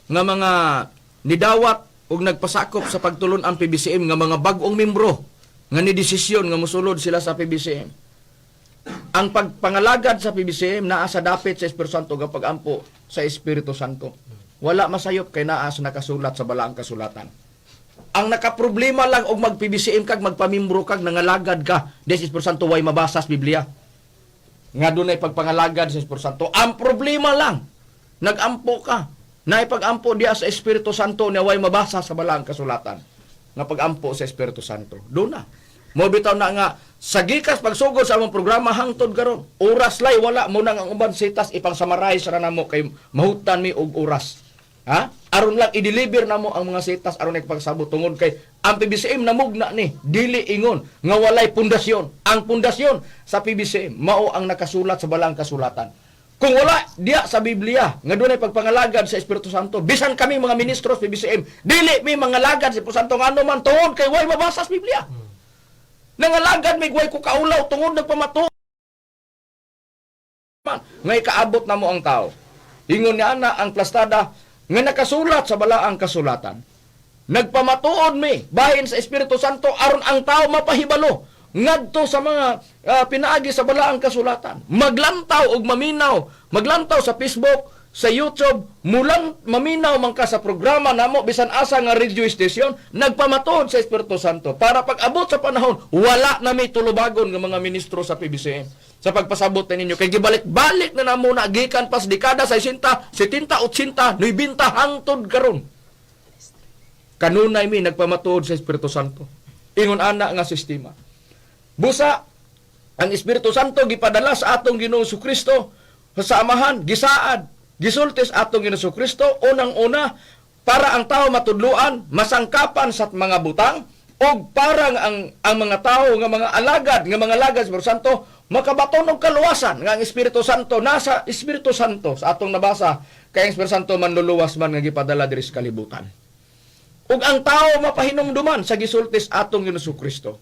nga mga nidawat ug nagpasakop sa pagtulon ang PBCM nga mga bag-ong membro nga nidesisyon nga mosulod sila sa PBCM. Ang pagpangalagad sa PBCM naa sa dapit sa Espiritu Santo nga pagampo sa Espiritu Santo. Wala masayop kay naa sa nakasulat sa balaang kasulatan. Ang nakaproblema lang og mag-PBCM kag magpamimbro kag nangalagad ka des Espiritu Santo, way mabasa sa Biblia nga dunay pagpangalagad sa Espiritu Santo. Ang problema lang, nagampo ka, naipag-ampo diya sa Espiritu Santo na way mabasa sa balaang kasulatan nga pag-ampo sa Espiritu Santo. Doon na. Mo bitaw na nga sa gikas pagsugod sa among programa hangtod karon, oras lay wala mo nang ang uban sitas ipang summarize ra namo kay mahutan mi og oras. Ha? Aron lang i-deliver namo ang mga sitas aron ipagsabot tungod kay ang PBCM namugna ni dili ingon nga walay pundasyon. Ang pundasyon sa PBCM mao ang nakasulat sa balaang kasulatan. Kung wala diya sa Biblia nga dunay pagpangalagad sa Espiritu Santo, bisan kami mga ministro sa PBCM, dili mi mangalagad sa Espiritu Santo ngano man tungod kay way mabasa sa Biblia. Nangalagad mi way ko kaulaw tungod nagpamatuod man nga ikaabot namo ang tao. Ingon niya ana ang plastada nga nakasulat sa balaang kasulatan. Nagpamatuod mi bahin sa Espiritu Santo aron ang tao mapahibalo ngadto sa mga pinaagi sa balaang kasulatan. Maglantaw og maminaw, maglantaw sa Facebook, sa YouTube, mulang maminaw man ka sa programa namo bisan asa nga radio station, nagpamatuod sa Espiritu Santo para pag abot sa panahon wala na may tulubagon nga mga ministro sa PBCM sa pagpasabot na ninyo kay gibalik-balik na namo na gikan pas dekada 60, 70, 80, 90 hangtod karon. Kanunay mi nagpamatuod sa Espiritu Santo. Ingon ana nga sistema. Busa ang Espiritu Santo gipadala sa atong Ginoong Kristo sa Amahan, gisaad, gisulti sa atong Ginoong Kristo unang-una para ang tao matudluan, masangkapan sa mga butang ug parang ang mga tao nga mga alagad sa Espiritu Santo. Makabaton og kaluwasan nga ang Espiritu Santo nasa Espiritu Santo sa atong nabasa kay ang Espiritu Santo manluluwas man nga gipadala diri sa kalibutan. Ug ang tao mapahinumduman sa gisultis atong Ginoong Kristo.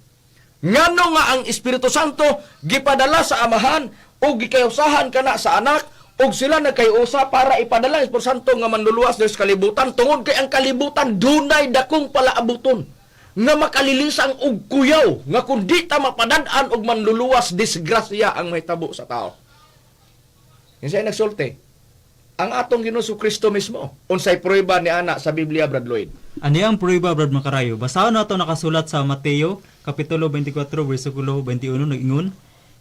Ngano nga ang Espiritu Santo gipadala sa Amahan ug gikayusahan kana sa anak ug sila nagkayusa para ipadala ang Espiritu Santo nga manluluwas diri sa kalibutan tungod kay ang kalibutan dunay dakong palaabuton nga makalilisang og kuyaw nga kun di ta mapadad-an og manluluwas, disgrasya ang mahitabo sa tao. Kinsay nagsulti? Ang atong Ginoong Kristo mismo. Unsay prueba ni ana sa Biblia, Brad Lloyd? Ani ang prueba, Brad Makarayo. Basahon nato nakasulat sa Mateo kapitulo 24 bersikulo 21, nag-ingon: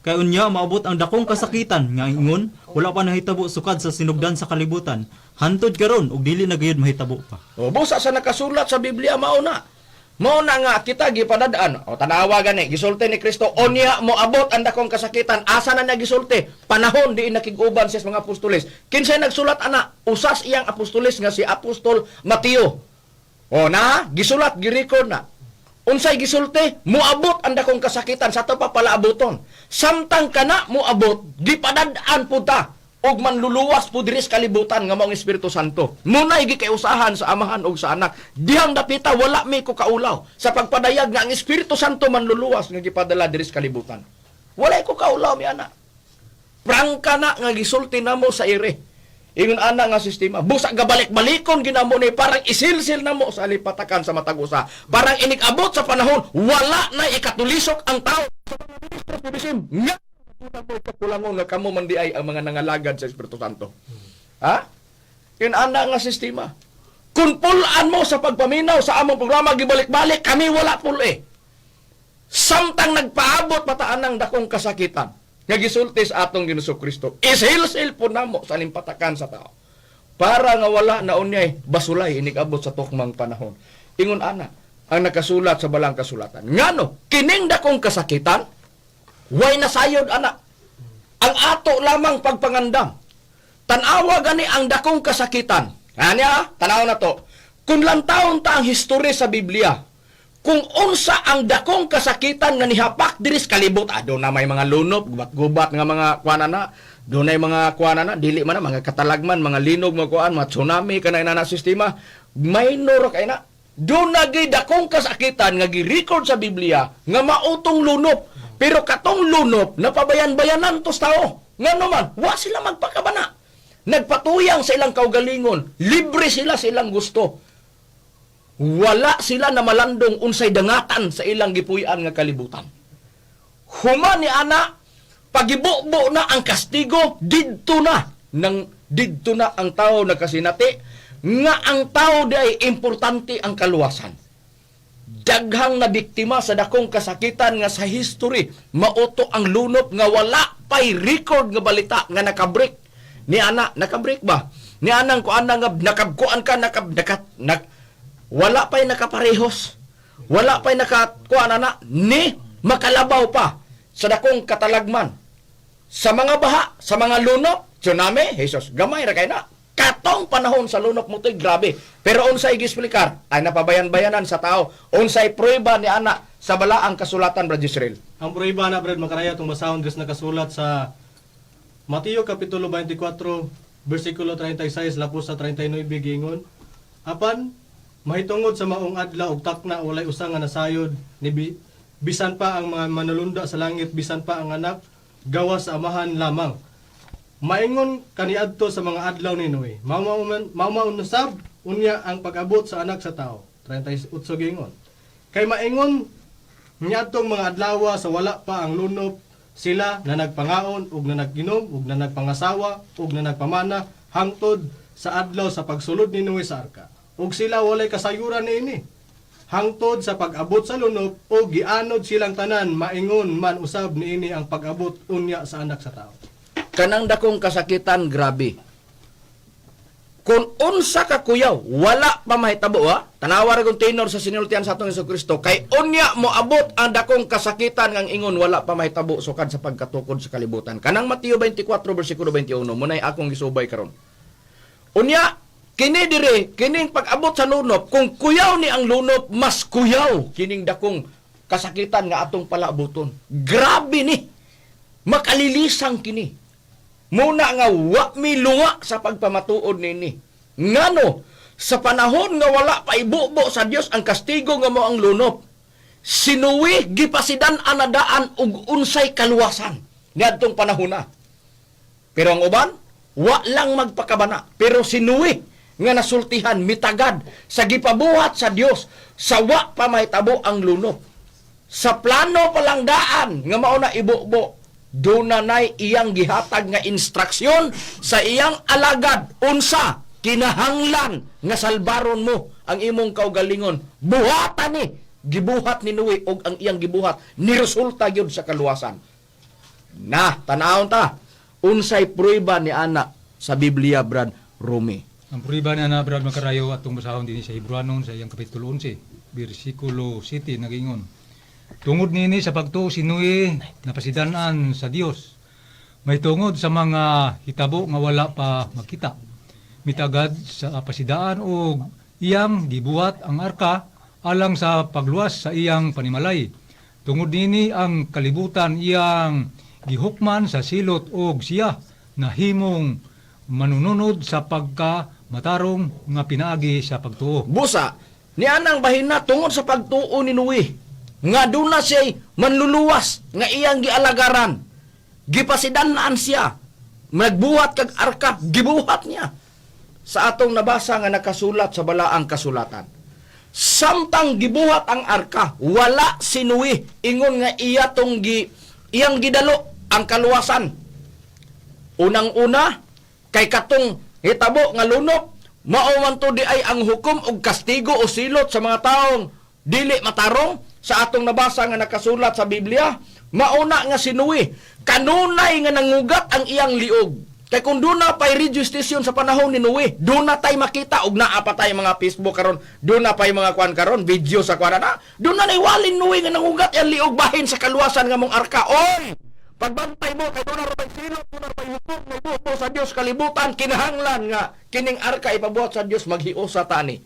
"Kay unya maabot ang dakong kasakitan nga ang ingon wala pa nahitabo sukad sa sinugdan sa kalibutan hantod karon ug dili na gayud mahitabo pa." O busa sa nakasulat sa Biblia mao na. Mao na nga kita gipadad-an. O tanawa gani gisulti ni Kristo unya moabot ang dakong kasakitan. Asa na niya gisulti? Panahon diin nakig-uban siya sa mga apostoles. Kinsay nagsulat ana? Usas iyang apostoles nga si Apostol Mateo. O na, gisulat, girecord na. Unsay gisulti? Moabot ang dakong kasakitan sa ato pa palaabuton. Samtang kana moabot, gipadad-an pud ta og manluluwas po diri sa kalibutan nga maong Espiritu Santo. Munay gikayusahan sa Amahan og sa Anak. Dihang dapita wala mi ko kaulaw sa pagpadayag nga ang Espiritu Santo manluluwas nga gipadala diri sa kalibutan. Wala ko kaulaw mi ana. Prangka na nga gisulti namo sa ire. Ingon ana nga sistema. Busa gabalik-balikon ginamo ni parang isilsil namo sa alipatakan sa matag usa. Parang inig-abot sa panahon wala na ikatulisok ang tao sa mga ministro sa PBCM. Nga puta mo kakulangon nga kamo man di ay ang mga nangalagad sa Espiritu Santo. Ha? Yun ana nga sistema. Kung pulaan mo sa pagpaminaw sa among programa gibalik-balik, kami wala pul eh. Samtang nagpaabot pataan ng dakong kasakitan nga gisulti sa atong Ginoong Kristo, ishilsil po namo sa limpatakan sa tao. Para nga wala na unyay basulay inig-abot sa tukmang panahon. Ingon ana ang nakasulat sa balang kasulatan. Ngano, kining dakong kasakitan, way nasayod ana. Ang ato lamang pagpangandam. Tanawa gani ang dakong kasakitan. Ani ah, tanaw na to. Kung lantawon ta ang history sa Biblia, kung unsa ang dakong kasakitan nga nihapak diri sa kalibot, doon na may mga lunop, gubat-gubat nga mga kuan na, doon na mga kuan na, dili man na, mga katalagman, mga linog, mga kuan, mga tsunami, kanay na na sistema, minor kay na. Doon na gyud dakong kasakitan nga gi-record sa Biblia nga mautong lunop. Pero katong lunop, napabayan-bayanan tos tao. Ngano man, wa sila magpakabana. Nagpatuyang sa ilang kaugalingon, libre sila sa ilang gusto. Wala sila na malandong unsay dangatan sa ilang gipuy-an nga kalibutan. Human ni ana, pagibubo na ang kastigo, didto na nang didto na ang tao nagkasinati nga ang tao di ay importante ang kaluwasan. Daghang na biktima sa dakong kasakitan nga sa history mauto ang lunop nga wala pay record nga balita nga nakabreak ni ana. Nakabreak ba ni anang kuan nga nakabkuan ka nakab naka, nak, wala pay nakaparehos, wala pay nakakuan ana ni makalabaw pa sa dakong katalagman, sa mga baha, sa mga lunok, tsunami. Jesus, gamay ra kay na. Katong panahon sa lunok mo to'y grabe. Pero unsay gisplicar ay napabayan-bayanan sa tao. Unsay prueba ni ana sa balaang kasulatan, Brad Israel? Ang prueba na, Brad Makaraya, itong basahon dres nakasulat sa Mateo Kapitulo 24, versikulo 36, lapos sa 39, giingon: "Apan, mahitungod sa maong adlaw ug takna walay usa nga nasayod, ni bisan pa ang mga manulunda sa langit, bisan pa ang Anak, gawas sa Amahan lamang. Maingon kaniadto sa mga adlaw ni Noe, mao usab unya ang pag-abot sa Anak sa Tao." 38 giingon: "Kay maingon niadtong mga adlawa sa wala pa ang lunop, sila na nagpangaon ug na nag-inom ug na nagpangasawa ug na nagpamana hangtod sa adlaw sa pagsulod ni Noe sa arka. Ug sila walay kasayuran niini hangtod sa pag-abot sa lunop ug gianod silang tanan, maingon man usab niini ang pag-abot unya sa Anak sa Tao." Kanang dakong kasakitan, grabe. Kung unsa ka kuyaw, wala pa mahitabo ha. Tanawa ra kung tenor sa sinultian sa atong Hesus Kristo kay unya moabot ang dakong kasakitan ngang ingon wala pa mahitabo sukad sa pagkatukod sa kalibutan. Kanang Mateo 24 bersikulo 21 munay akong gisubay karon. Unya kini dire kining pag-abot sa lunop, kung kuyaw ni ang lunop, mas kuyaw kining dakong kasakitan nga atong palaabuton. Grabe ni. Makalilisang kini. Muna nga wa mi lunga sa pagpamatuod nini. Ngano sa panahon nga wala pa ibubo sa Dios ang kastigo nga mo ang lunop, si Noe gipasidan anadaan og unsay kaluwasan niadtong panahona. Pero ang uban, wa lang magpakabana. Pero si Noe nga nasultihan mitagad sa gipabuhat sa Dios sa wa pa mahitabo ang lunop. Sa plano palang daan nga mao na ibubo, dunanay iyang gihatag nga instruksyon sa iyang alagad unsa kinahanglan nga salbaron mo ang imong kaugalingon. Buhatan ni gibuhat ni Noe og ang iyang gibuhat ni resulta gyud sa kaluwasan. Na, tanawon ta. Unsay prueba ni ana sa Biblia, Brad Rome? Ang prueba niya na, Brad Makarayo, atong basahon din sa Hebrewanon sa iyang kapitulo 11, bersikulo 7, nagingon: "Tungod nini sa pagtuo si Noe napasidanan sa Dios. May tungod sa mga hitabo nga wala pa makita. Mitagad sa pasidaan og iyang gibuhat ang arka alang sa pagluwas sa iyang panimalay. Tungod nini ang kalibutan iyang gihukman sa silot og siya nahimong manununod sa pagka matarong nga pinaagi sa pagtuo." Busa, ni anang bahina tungod sa pagtuo ni Noe, nga duna siya'y manluluwas nga iyang gialagaran. Gipasidanaan siya. Nagbuhat kag arka, gibuhat niya. Sa atong nabasa nga nakasulat sa balaang kasulatan. Samtang gibuhat ang arka, wala si Noe ingon nga iya tong iyang gidalo ang kaluwasan. Unang-una, kay katong hitabo nga lunok, mao man to di ay ang hukom og kastigo o silot sa mga taong dili matarong sa atong nabasa nga nakasulat sa Biblia, mauna nga si Noe, kanunay nga nangugat ang iyang liog. Kay kung duna pa'y radio station sa panahon ni Noe, duna tay makita og naa pa tay mga Facebook karon, duna pa'y mga kuan karon, video sa kuan na, duna nay walin Noe nga nangugat iyang liog bahin sa kaluwasan nga mong arka. Oy! Pagbantay mo kay duna ra bay silot, duna ra bay hukom, may bubo sa Dios kalibutan, kinahanglan nga kining arka ipabuhat sa Dios maghiusa tani.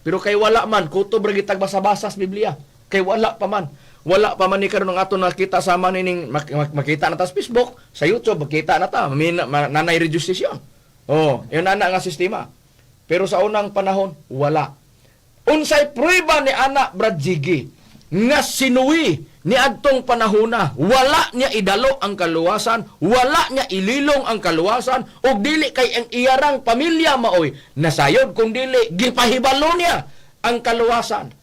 Pero kay wala man, kutob ra gitag basa-basa sa Biblia. Kay wala pa man. Wala pa man ni karon ang ato nakita sama nining makita na ta sa Facebook, sa YouTube, makita na ta, nanay radio station. Oh, yun ana nga sistema. Pero sa unang panahon, wala. Unsay prueba ni ana, Brad Jiggy, nga sinuwi ni adtong panahona, wala niya idalo ang kaluwasan, wala niya ililong ang kaluwasan, ug dili kay ang iyarang pamilya maoy nasayod kung dili gipahibalo niya ang kaluwasan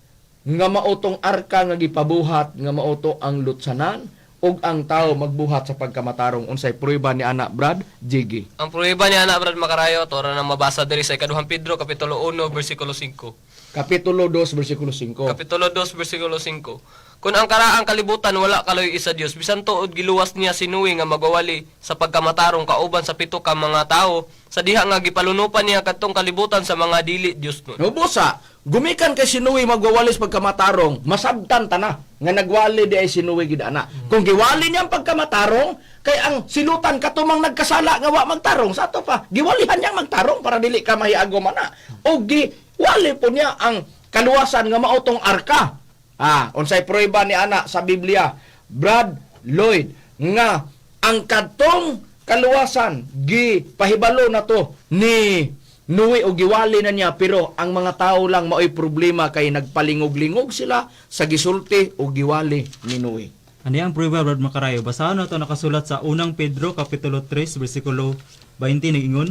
nga maotong arka nga gipabuhat, nga maoto ang lutsanan ug ang tao magbuhat sa pagkamatarong? Unsay prueba ni ana, Brad Jiggy? Ang prueba ni ana, Brad Makarayo, tora nang mabasa diri sa ikaduhang Pedro kapitulo 1 bersikulo 5. Kapitulo 2 bersikulo 5. Kapitulo 2 bersikulo 5. "Kung ang karaang kalibutan wala kaloy sa Dios, bisan tuod giluwas niya si Noe nga magwawali sa pagkamatarong kauban sa 7 ka mga tawo sa diha nga gipalunupan niya kadtong kalibutan sa mga dili Dios nun." Nubusa, gumikan kay si Noe magwawalis pagkamatarong, masabtan ta na nga nagwali di ay si Noe gid ana. Kung giwali niya ang pagkamatarong, kay ang silutan katumang nagkasala nga wa magtarong sa ato pa, giwalihan niyang magtarong para dili ka mahiagom ana. O giwali po niya ang kaluwasan nga maotong arka. Ah, unsay prueba ni ana sa Biblia, Brad Lloyd, nga ang kadtong kaluwasan gipahibalo na to ni Noe o giwali na niya, pero ang mga tao lang maoy problema kay nagpalingog-lingog sila sa gisulti o giwali ni Noe? Ano ang prueba, Brad Makarayo? Basahan na ito nakasulat sa unang Pedro, Kapitulo 3, versikulo 20, nag-ingon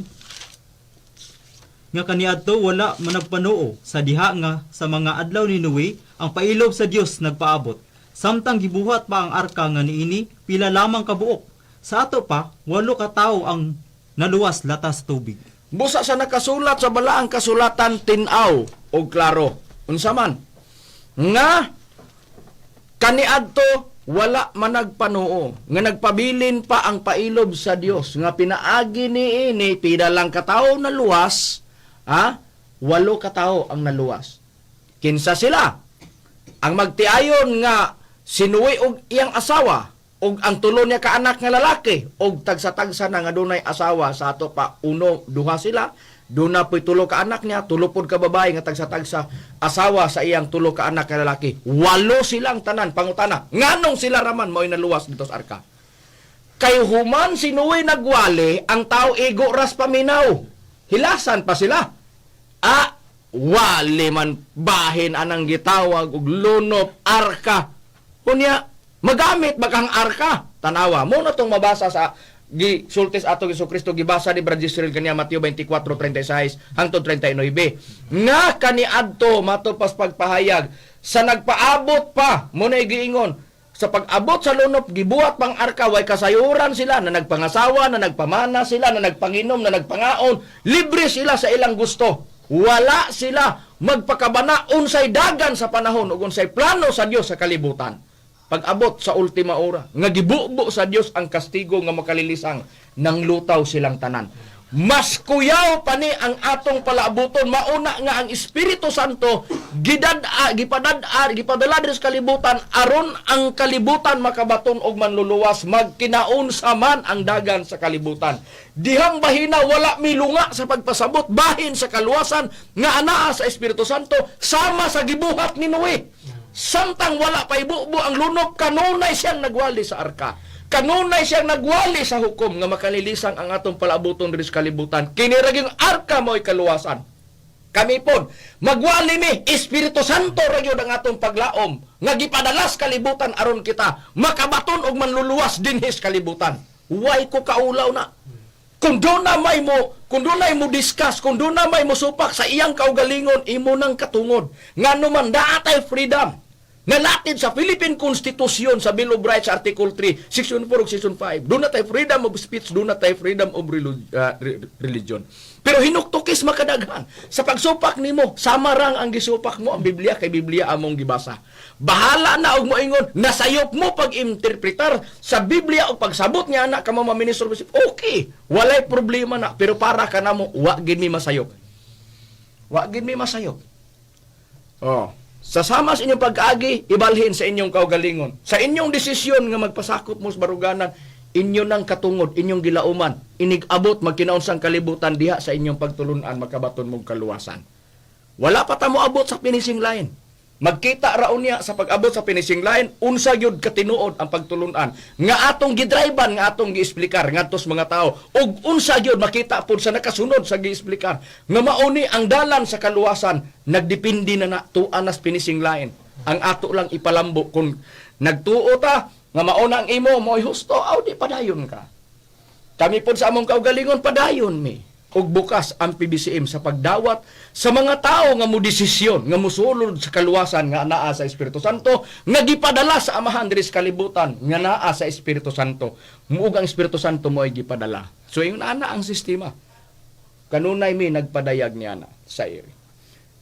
nga kaniadto wala managpanuo sa diha nga sa mga adlaw ni Noe ang pailob sa Dios nagpaabot. Samtang gibuhat pa ang arka nga niini pila lamang kabuok. Sa ato pa, 8 ka tawo ang naluwas latas tubig. Busa sa nakasulat sa balaang kasulatan, tin-aw og klaro. Unsa man? Nga kaniadto wala managpanuo nga nagpabilin pa ang pailob sa Dios nga pinaagi niini pila lang katawo na luwas, ha? 8 katawo ang naluwas. Kinsa sila? Ang magtiayon nga si Noe og iyang asawa og ang tulo niya ka anak nga lalaki og tagsa-tagsa na nga dunay asawa. Sa ato pa, uno, duha sila, duna po'y tulo ka anak niya, tulo pod ka babae nga tagsa-tagsa asawa sa iyang tulo ka anak nga lalaki. 8 silang tanan. Pangutana, nganong sila raman mao'y naluwas dito sa arka? Kay human si Noe nagwali, ang tao igo ras paminaw. Hilasan pa sila. Ah, wali man bahin anang gitawag og lunop arka. Unya, magamit ba kang arka? Tanawa, mo na tong mabasa sa gisultis ato Hesus Kristo, gibasa ni Brad Israel kaniya, Mateo 24:36 hangtod 39, nga kaniadto matod pas pagpahayag sa nagpaabot pa mo na giingon sa pag-abot sa lunop, gibuhat pang arka, way kasayuran sila na nagpangasawa, na nagpamana sila, na nagpanginom, na nagpangaon, libre sila sa ilang gusto. Wala sila magpakabana unsay dagan sa panahon ug unsay plano sa Dios sa kalibutan. Pag-abot sa ultima ora, nga gibubo sa Dios ang kastigo nga makalilisang, nang lutaw silang tanan. Mas kuyaw pa ni ang atong palaabuton, mauna nga ang Espiritu Santo gidad-a, gipadad-a, gipadala diri sa kalibutan aron ang kalibutan makabaton og manluluwas, magkinaunsa man ang dagan sa kalibutan. Dihang bahina wala milunga sa pagpasabot bahin sa kaluwasan nga anaa sa Espiritu Santo, sama sa gibuhat ni Noe. Samtang wala pa ibubo ang lunop, kanunay siyang nagwali sa arka. Kanunay siyang nagwali sa hukom nga makalilisang ang atong palaabuton diri sa kalibutan. Kini ra gyud arka, mo'y kaluwasan. Kami pod, magwali mi, Espiritu Santo ra gyud ang atong paglaom nga gipadalas kalibutan aron kita makabaton og manluluwas dinhi sa kalibutan. Way ko kaulaw na. Kung doon na mo discuss, kung doon na may mo supak sa iyang kaugalingon, imo nang katungod. Ngano man naa tay freedom. Nalatid sa Philippine Constitution sa Bill of Rights, Article 3, Section 4 ug Section 5. Doon na tay freedom of speech, doon na tay freedom of religion. Pero hinuktukis makadaghan. Sa pagsupak nimo, sama rang ang gisupak mo ang Biblia, kay Biblia among gibasa. Bahala na og moingon, nasayop mo pag-interpretar sa Biblia o pagsabot niya anak kamo mga ministro. Okay, walay problema na, pero para ka namo, wa gid mi masayop. Wa gid mi masayop. Oh. Sa sama sa inyong pag-agi, ibalhin sa inyong kaugalingon. Sa inyong desisyon nga magpasakop mo sa baruganan, inyo nang katungod, inyong gilauman, inig-abot magkinaunsang kalibutan diha sa inyong pagtulunan makabaton mong kaluwasan. Wala pa ta moabot sa finishing line. Magkita ra unya sa pag-abot sa finishing line unsa gyud katinuod ang pagtulunan nga atong gidriban, nga atong giexplikar ngadto sa mga tao, ug unsa gyud makita pud sa nakasunod sa giexplikar nga mauni ang dalan sa kaluwasan. Nagdepende na na tuan nas finishing line. Ang ato lang ipalambo kung nagtuo ta nga mauna ang imo mo'y husto aw di, padayon ka. Kami po sa among kaugalingon, padayon mi. Ug bukas ang PBCM sa pagdawat sa mga tao nga mo desisyon nga mosulod sa kaluwasan nga anaa sa Espiritu Santo nga gipadala sa Amahan diri sa kalibutan, nga naa sa Espiritu Santo. Muog ang Espiritu Santo mo ay gipadala. So ingon ana ang sistema. Kanunay mi nagpadayag niya na sa iri.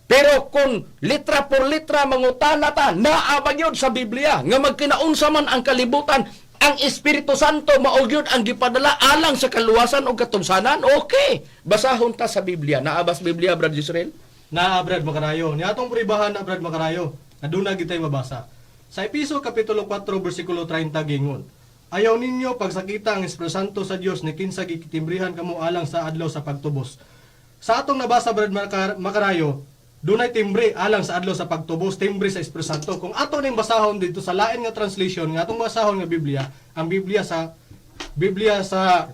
Pero kung litra por litra mangutana ta, naa ba gyud sa Biblia nga magkinaunsa man ang kalibutan, ang Espiritu Santo mao gyud ang gipadala alang sa kaluwasan o katubsanan? Okay. Basahon ta sa Biblia. Naa ba sa Biblia, Brad Israel? Naa, Brad Makarayo. Ni atong pribahan na, Brad Makarayo. Aduna gitay mabasa. Sa Episo kapitulo 4 bersikulo 30 gingon: "Ayaw ninyo pagsakita ang Espiritu Santo sa Dios ni kinsa gitimbrihan kamo alang sa adlaw sa pagtubos." Sa atong nabasa, Brad Makarayo, dunay timbre alang sa adlaw sa pagtubos, timbre sa Espiritu Santo. Kung ato ning basahon dito sa lain nga translation nga atong basahon nga Biblia, ang Biblia sa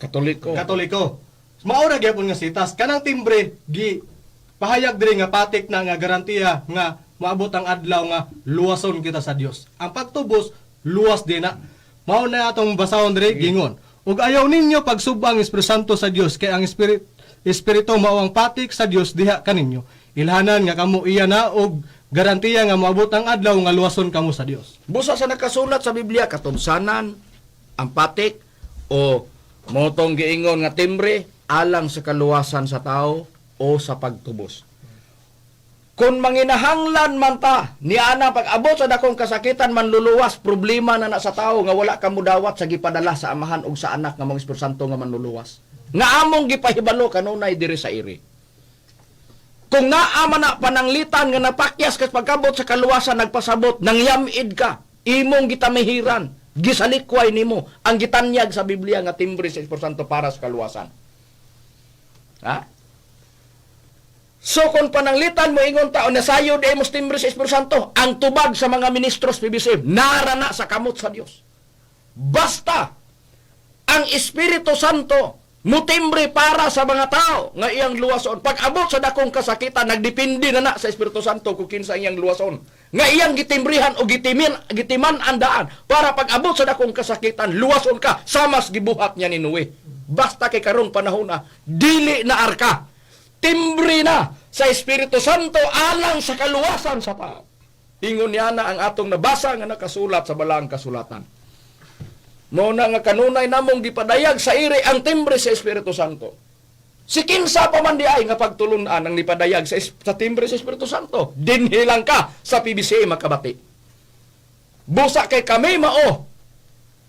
Katoliko. Katoliko. Mao ra gyapon nga sitas kanang timbre, gi pahayag diri nga patik na nga garantiya nga moabot ang adlaw nga luwason kita sa Dios. Ang pagtubos, luwas din na. Mao na atong basahon diri, gingon: "Ug ayaw ninyo pagsubba ang Espiritu Santo sa Dios, kay ang Espiritu mao ang patik sa Dios diha kaninyo. Ilhanan nga kamo iya na og garantiya nga moabot ang adlaw nga luwason kamo sa Dios." Busa sa nakasulat sa Biblia, katubsanan, ang patik, o motong giingon nga timbre, alang sa kaluwasan sa tao o sa pagtubos. Kung manginahanglan man ta, ni ana pag-abot sa dakong kasakitan manluluwas, problema na na sa tao nga wala ka mudawat sa gipadala sa Amahan ug sa Anak nga mong Espiritu Santo nga manluluwas. Nga among gipahibalo kanunay diri sa iri. Kung naa man na pananglitan nga napakyas ka pagkabot sa kaluwasan, nagpasabot, nangyamid ka, imong gitamihiran, gisalikway nimo ang gitanyag sa Biblia nga timbre sa Espiritu Santo para sa kaluwasan. Ha? So kung pananglitan mo ingon tao nasayod ay mo timbre sa Espiritu Santo, ang tubag sa mga ministros PBCM, narana sa kamot sa Dios. Basta ang Espiritu Santo mutimbre para sa mga tao nga iyang luwason. Pag abot sa dakong kasakitan, nagdepende na na sa Espiritu Santo kung kinsa iyang luwason. Nga iyang gitimbrihan o gitiman ang daan para pag abot sa dakong kasakitan, luwason ka samas gibuhat niya ni Noe. Basta kay karong panahon na, dili na arka. Timbre na sa Espiritu Santo alang sa kaluwasan sa tao. Ingon niya na ang atong nabasa nga nakasulat sa balaang kasulatan. Mao na nga kanunay namong gipadayag sa iri ang timbre sa Espiritu Santo. Si kinsa pa man di ay nga pagtulunan ang nipadayag sa timbre sa Espiritu Santo. Dinhi lang ka sa PBCM makabati. Busa kay kami mao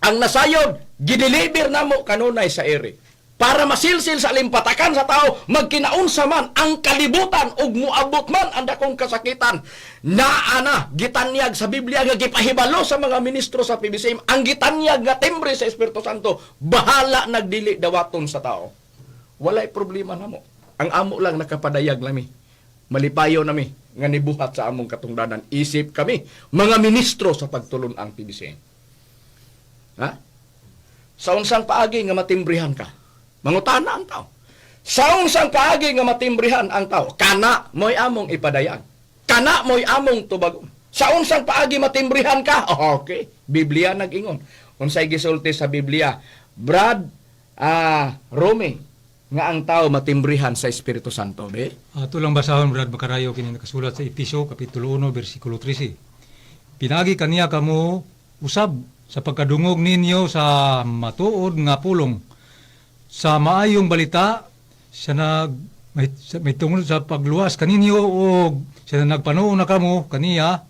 ang nasayod, gideliver namo kanunay sa iri. Para masilsil sa limpatakan sa tao, magkinaunsa man ang kalibutan ug muabot man ang dakong kasakitan. Naa na gitanyag sa Biblia nga gipahibalo sa mga ministro sa PBCM ang gitanyag nga timbre sa Espiritu Santo, bahala nagdili dawaton sa tao. Walay problema namo. Ang amo lang nakapadayag nami. Malipayo nami nga nibuhat sa among katungdanan. Isip kami mga ministro sa pagtulon ang PBCM. Ha? Sa unsang paagi nga matimbrihan ka? Mangutana ang tao. Sa unsang paagi nga matimbrihan ang tao? Kana mo'y among ipadayag. Kana mo'y among tubagon. Sa unsang paagi matimbrihan ka? Oh, okay. Biblia nag-ingon. Unsay gisulti sa Biblia? Brad, Rome, nga ang tao matimbrihan sa Espiritu Santo, be? Ato lang basahon, Brad Makarayo, kini nakasulat sa Episo kapitulo 1 bersikulo 13. Pinagi kaniya kamo usab sa pagkadungog ninyo sa matuod nga pulong sa maayong balita sa nag may tungod sa pagluwas kaninyo og sa nagpanuo na kamo kaniya,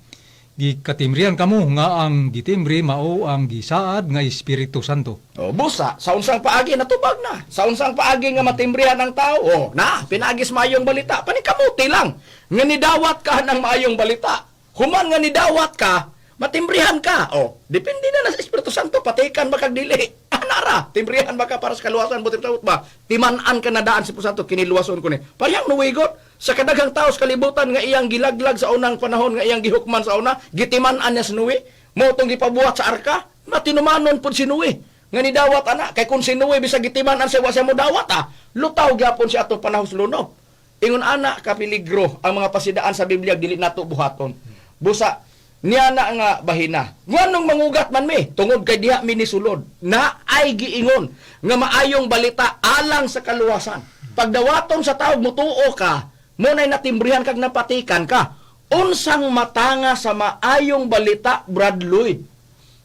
gikatimrian kamo nga ang gitimbre mao ang gisaad nga Espiritu Santo. O, busa, sa unsang paagi natubag na. Sa unsang paagi nga matimbrihan ang tao, o, na, pinagis maayong balita. Panikamuti lang nga nidawat ka ng maayong balita. Human nga nidawat ka, matimbrihan ka. O, depende na na sa Espiritu Santo, patikan ba kag dili. Anara, timbrihan ba ka para sa kaluwasan, buti ba? Timan-an ka na daan si Espiritu Santo, kiniluwason ko ni. Parehang nuwigot sa kadaghang tao sa kalibutan nga iyang gilaglag sa unang panahon, nga iyang gihukman sa una, gitiman-an niya sa Noe. Mao tong gipabuhat sa arka, matinumanon pud si Noe. Nga nidawat ana, kay kung si Noe bisag gitiman-an siya, wa siya mo dawat ah. Lutaw gyapon siya atong panahon sa lunob. Ingon ana kapiligro ang mga pasidaan sa Biblia dili nato buhaton. Busa niya na nga bahina. Nganong mangugat man mi tungod kay diha mi nisulod na ay giingon nga maayong balita alang sa kaluwasan. Pagdawaton sa tawo mutuo ka, mo nay natimbrihan kag napatikan ka. Unsang matanga sa maayong balita, Brad Lloyd,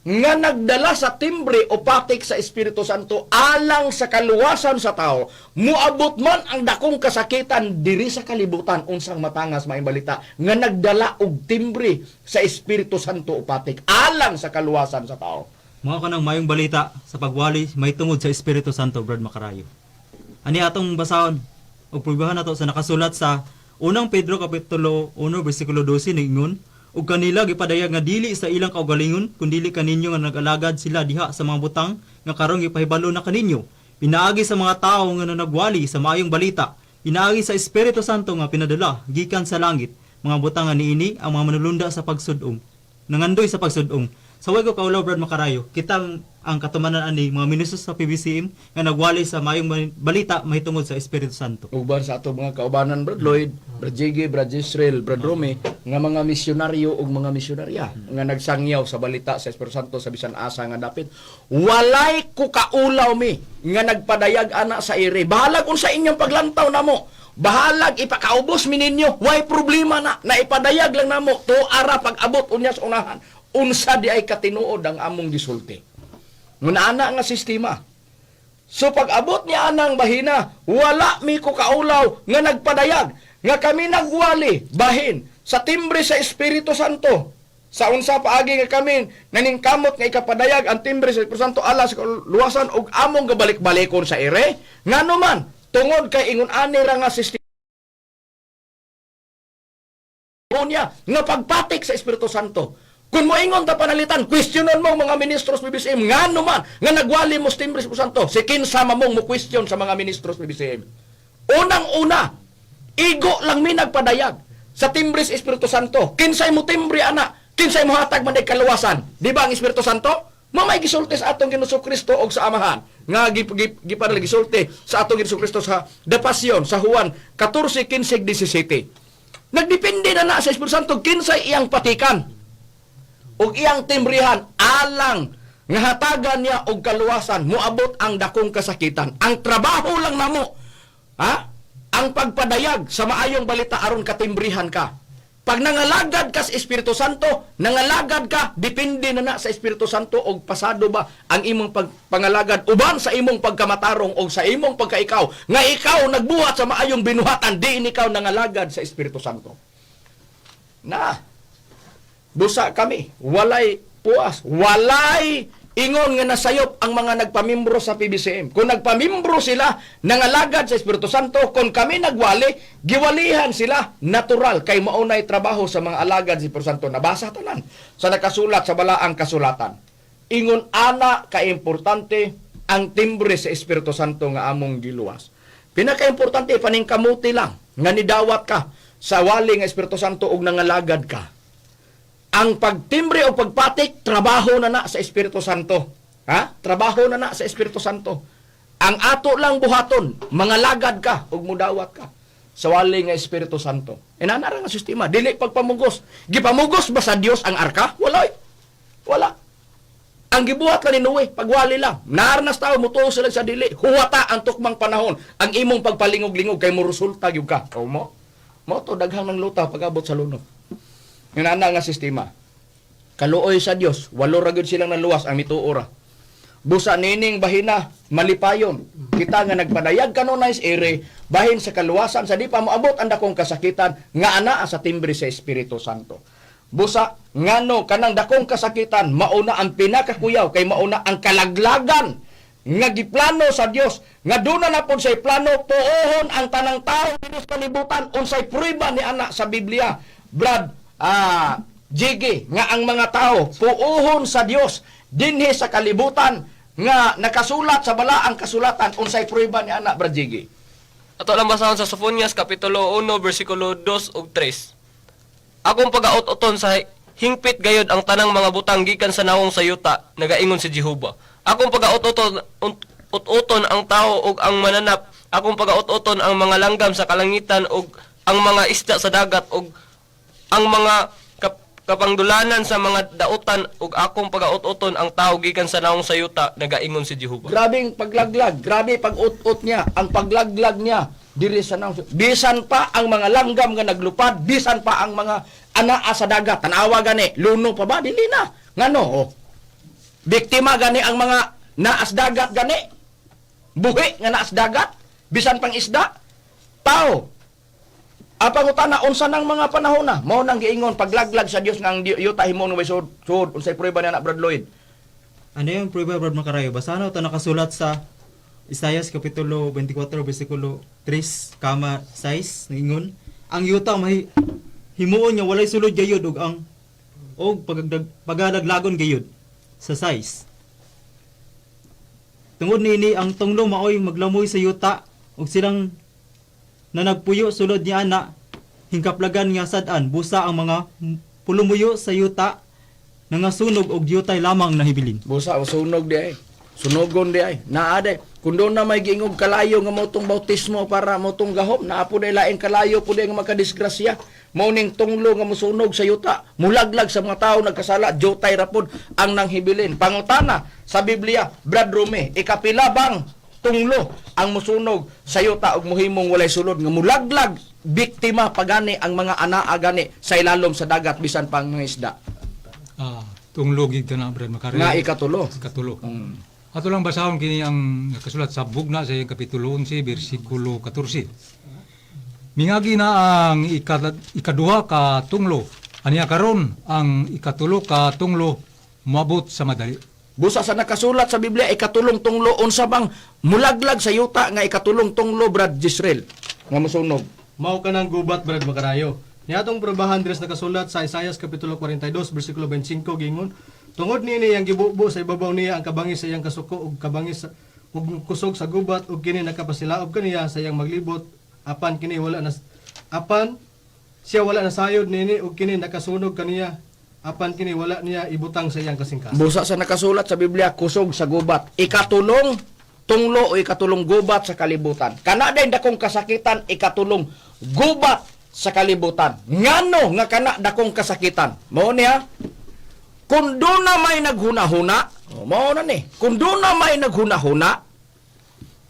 nga nagdala sa timbre o patik sa Espiritu Santo alang sa kaluwasan sa tao, muabot man ang dakong kasakitan diri sa kalibutan, unsang matangas maayong balita nga nagdala og timbre sa Espiritu Santo o patik alang sa kaluwasan sa tao? Mao kanang mayong balita sa pagwali may tungod sa Espiritu Santo, Brad Makarayo. Ani atong basahon ug prubahan nato sa nakasulat sa Unang Pedro kapitulo 1 bersikulo 12 ningon, ug kanila gipadayag nga dili sa ilang kaugalingon kundili kaninyo nga nag-alagad sila diha sa mga butang nga karon gipahibalo na kaninyo pinaagi sa mga tawo nga nanagwali sa maayong balita pinaagi sa Espiritu Santo nga pinadala gikan sa langit, mga butang nga niini ang mga manulunda sa pagsud-ong nangandoy sa pagsudong. Sa way ko kaulaw, Brad Makarayo, kita ang katumanan ani mga ministro sa PBCM nga nagwali sa maayong balita mahitungod sa Espiritu Santo. Uban sa ato mga kaubanan, Brad Lloyd, Brad Jiggy, Brad Israel, Brad Rome, nga mga misyonaryo ug mga misyonarya nga nagsangyaw sa balita sa Espiritu Santo sa bisan asa nga dapit. Walay ko kaulaw mi nga nagpadayag ana sa iri. Bahalag unsa inyong paglantaw namo. Bahalag ipakaubos mi ninyo, way problema na. Naipadayag lang namo to ara pag-abot unya sa unahan. Unsa di ay katinuod ang among gisulti. Ngunana nga sistema. So pag-abot niya anang bahina, wala mi ko kaulaw nga nagpadayag, nga kami nagwali bahin sa timbre sa Espiritu Santo. Sa unsa paagi nga kami naningkamot nga ikapadayag ang timbre sa Espiritu Santo ala sa luwasan ug among gabalik-balikon sa ire, ngano man tungod kay ingon ani ra nga sistema niya nga pagpatik sa Espiritu Santo. Kung moingon ta panalitan, questionon mo mga ministros PBCM, ngano man nga nagwali mo sa timbre sa Espiritu Santo, si kinsa mamong mo question sa mga ministros PBCM. Unang-una, igo lang mi nagpadayag sa timbre sa Espiritu Santo. Kinsay mo timbre ana, kinsay mo hatag man kaluwasan. Di ba ang Espiritu Santo? Mao may gisulti sa atong Ginoong Kristo og sa Amahan nga gipadala gisulti sa atong Ginoong Kristo sa The Passion sa Juan 14:15 17. Nagdepende na na sa Espiritu Santo kinsay iyang patikan ug iyang timbrihan alang nga hatagan niya og kaluwasan moabot ang dakong kasakitan. Ang trabaho lang namo, ha? Ang pagpadayag sa maayong balita aron katimbrihan ka. Pag nangalagad ka sa Espiritu Santo, nangalagad ka, depende na na sa Espiritu Santo og pasado ba ang imong pangalagad uban sa imong pagkamatarong og sa imong pagkaikaw nga ikaw nagbuhat sa maayong binuhatan, diin ikaw nangalagad sa Espiritu Santo. Na, busa kami, walay puas, walay ingon nga nasayop ang mga nagpamimbro sa PBCM. Kung nagpamimbro sila, nangalagad sa Espiritu Santo, kung kami nagwali, giwalihan sila, natural, kay maunay trabaho sa mga alagad sa Espiritu Santo. Nabasa tanan sa nakasulat sa balaang kasulatan. Ingon ana kaimportante ang timbre sa Espiritu Santo nga among giluwas. Pinakaimportante, paningkamuti lang, nga nidawat ka sa wali nga Espiritu Santo ug nangalagad ka. Ang pagtimbre o pagpatik, trabaho na na sa Espiritu Santo. Ha? Trabaho na na sa Espiritu Santo. Ang ato lang buhaton, mangalagad ka ug mudawat ka sa wali nga Espiritu Santo. Inana ra nga sistema, dili pagpamugos. Gipamugos ba sa Dios ang arka? Wala. Wala. Ang gibuhat lang ni Noe, pagwali lang. Naarnas tao, mutuo sila sa dili. Huwata ang tukmang panahon. Ang imong pagpalingog-lingog kay mo resulta gyud ka. O mo? Mo to daghang ng luta pag-abot sa lunok. Yun ana nga sistema. Kaluoy sa Dios, walo ra gyud silang naluwas ang mituo ra. Busa nining bahina malipayon. Kita nga nagpadayag kanunay sa ere bahin sa kaluwasan sa di pa moabot ang dakong kasakitan nga anaa sa timbre sa Espiritu Santo. Busa ngano kanang dakong kasakitan mauna ang pinakakuyaw kay mauna ang kalaglagan nga giplano sa Dios nga duna na pod say plano puohon ang tanang tao dinhi sa kalibutan unsay prueba ni ana sa Biblia, Brad Jiggy, nga ang mga tao puohon sa Dios dinhi sa kalibutan nga nakasulat sa balaang kasulatan? Unsay prueba ni ana, Brad Jiggy? Ato lang basahon sa Sofonias kapitulo 1 bersikulo 2 ug 3. Akong pagaut-uton sa hingpit gayod ang tanang mga butang gikan sa nawong sa yuta, nagaingon si Jehova. Akong pagaut-uton ut-uton ang tao ug ang mananap, akong pagaut-uton ang mga langgam sa kalangitan ug ang mga isda sa dagat ug ang mga kapangdulanan sa mga dautan ug akong pagaut-uton ang tao gikan sa nawong sa yuta, nagaingon si Jehova. Grabing paglaglag, grabe pag-ut-ut niya, ang paglaglag niya diri sa naong. Bisan pa ang mga langgam nga naglupad, bisan pa ang mga anaa sa dagat. Tanawa gani, luno pa ba? Dili na. Ngano? Oh. Biktima gani ang mga naas dagat gani. Buhi nga naas dagat, bisan pang isda, tao. Apang utana unsa nang mga panahon na mao nang giingon paglaglag sa Dios nga ang yuta himong way sud sud? Unsay prueba niya na, Brad Lloyd? Ano yung prueba, Brad Makarayo? Basta ano ito nakasulat sa Isaias Kapitulo 24, versikulo 3, kama 6, ningon, ang yuta mahi himuon nga walay sulod gayud ug ang og pagalaglagon gayud sa size. Tungod niini ang tunglo maoy maglamoy sa yuta ug silang na nagpuyo sulod niya ana hingkaplagan nga sad-an, busa ang mga pulumuyo sa yuta nangasunog og yutay lamang nahibilin. Busa o sunog di ay. Sunogon di ay. Naa di. Kung doon na may giingog kalayo nga motong bautismo para motong gahom, naa po di laing kalayo po di nga makadisgrasya. Mao ning tunglo nga mosunog sa yuta, mulaglag sa mga tao nagkasala, jutay ra pod ang nanghibilin. Pangutana sa Biblia, Brad Rome, ikapila bang tunglo ang musunog sa yuta ug muhimong walay sulod nga mulaglag, biktima pagani ang mga anaa gani sa ilalom sa dagat bisan pang mga isda? Tunglo gid na, Brad Makarayo. Nga ikatulo. Ikatulo. Ato lang basahon kini ang nakasulat sa Bugna sa iyang kapitulo 11 bersikulo 14. Mingagi na ang ikaduha ka tunglo. Aniya karon ang ikatulo ka tunglo moabot sa madali. Busa sa nakasulat sa Biblia, ikatulong tunglo, unsa bang mulaglag sa yuta nga ikatulong tunglo, Brad Jisrael, nga mosunog? Mao ka ng gubat, Brad Makarayo. Niatong probahan diri sa nakasulat sa Isaias kapitulo 42 bersikulo 25, gingon, tungod niini ang gibubo sa ibabaw niya ang kabangis sa iyang kasuko ug kabangis ug kusog sa gubat ug kini nakapasilaob kaniya sa iyang maglibot, apan kini wala na apan siya wala nasayod niini ug kini nakasunog kaniya. Apan kini wala niya ibutang sa iyang kasingkasing. Busa sa nakasulat sa Biblia, kusog sa gubat. Ikatulong tunglo o ikatulong gubat sa kalibutan. Kana day dakong kasakitan, ikatulong gubat sa kalibutan. Ngano nga kana dakong kasakitan? Mao niya, kung doon na may naghunahuna, oh, mao na ni. Kung doon na may naghunahuna,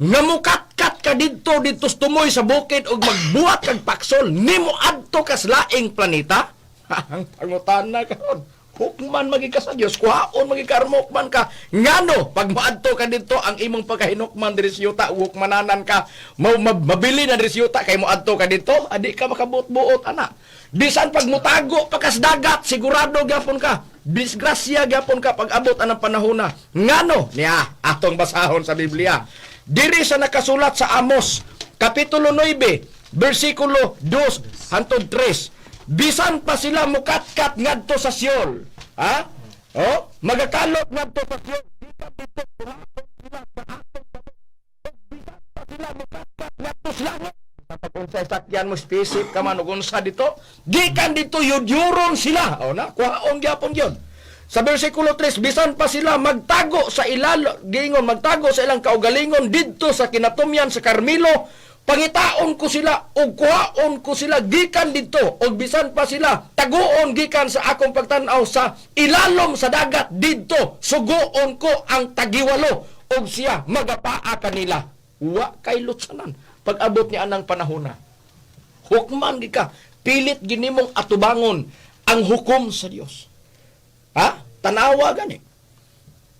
nga mukatkat ka didto didto sa tumoy sa bukid ug magbuhat kag paksol nimo adto kas laing planeta. Ang pangutana karon, hukman magi ka sa Dios, kuhaon magi ka, hukman ka. Ngano pag moadto ka didto, ang imong pagkahinukman diri sa yuta, hukmananan ka, mabili na diri sa yuta kay moadto ka didto, adi ka makabuot-buot ana. Bisan pag mutago pa kas dagat, sigurado gyapon ka disgrasya gyapon ka pag abot anang panahona. Ngano niya, atong basahon sa Biblia. Diri sa nakasulat sa Amos, Kapitulo 9, versikulo 2 hantod 3. Bisan pa sila mukatkat ngadto sa Sheol. Ha? Oh, magakalot ngadto sa Sheol. Bisan dito kuhaon sila sa atong kamot. Ug bisan pa sila mukatkat ngadto sa langit. Sa pag-unsay sakyan mo, spaceship ka man, ug unsa dito, gikan dito yudyuron sila. O na, kuhaon gyapon gyud. Sa versikulo 3, bisan pa sila magtago sa ilalo, giingon magtago sa ilang kaugalingon didto sa kinatumyan sa Carmelo, pangitaon ko sila ug kuhaon ko sila gikan didto, ug bisan pa sila taguon gikan sa akong pagtan-aw sa ilalom sa dagat didto, suguon ko ang tagiwalo ug siya magapaa kanila. Wa kay lutsanan pag-abot niya anang panahona. Hukman gi ka, pilit ginimong atubangon ang hukom sa Dios. Ha? Tanawa gani.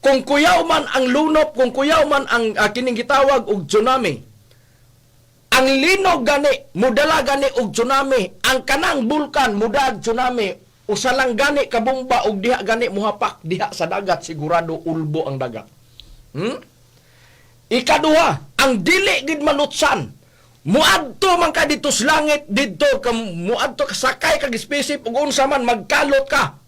Kung kuyaw man ang lunop, kung kuyaw man ang kining gitawag og tsunami, ang linog gani, mudala gani og tsunami, ang kanang bulkan mudag tsunami, usa lang gani kabomba og diha gani muhapak diha sa dagat, sigurado ulbo ang dagat. Ikaduha, ang dili gid malutsan. Muadto man ka dito sa langit didto ka, muadto ka sakay kag spaceship ug unsa man magkalot ka.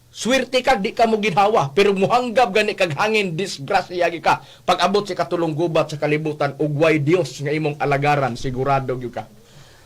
Swerte ka di ka mo ginhawa, pero muhanggab gani kag hangin, disgrasya gi ka. Pag abot sa katulong gubat sa kalibutan ug way Dios nga imong alagaran, sigurado gyud ka.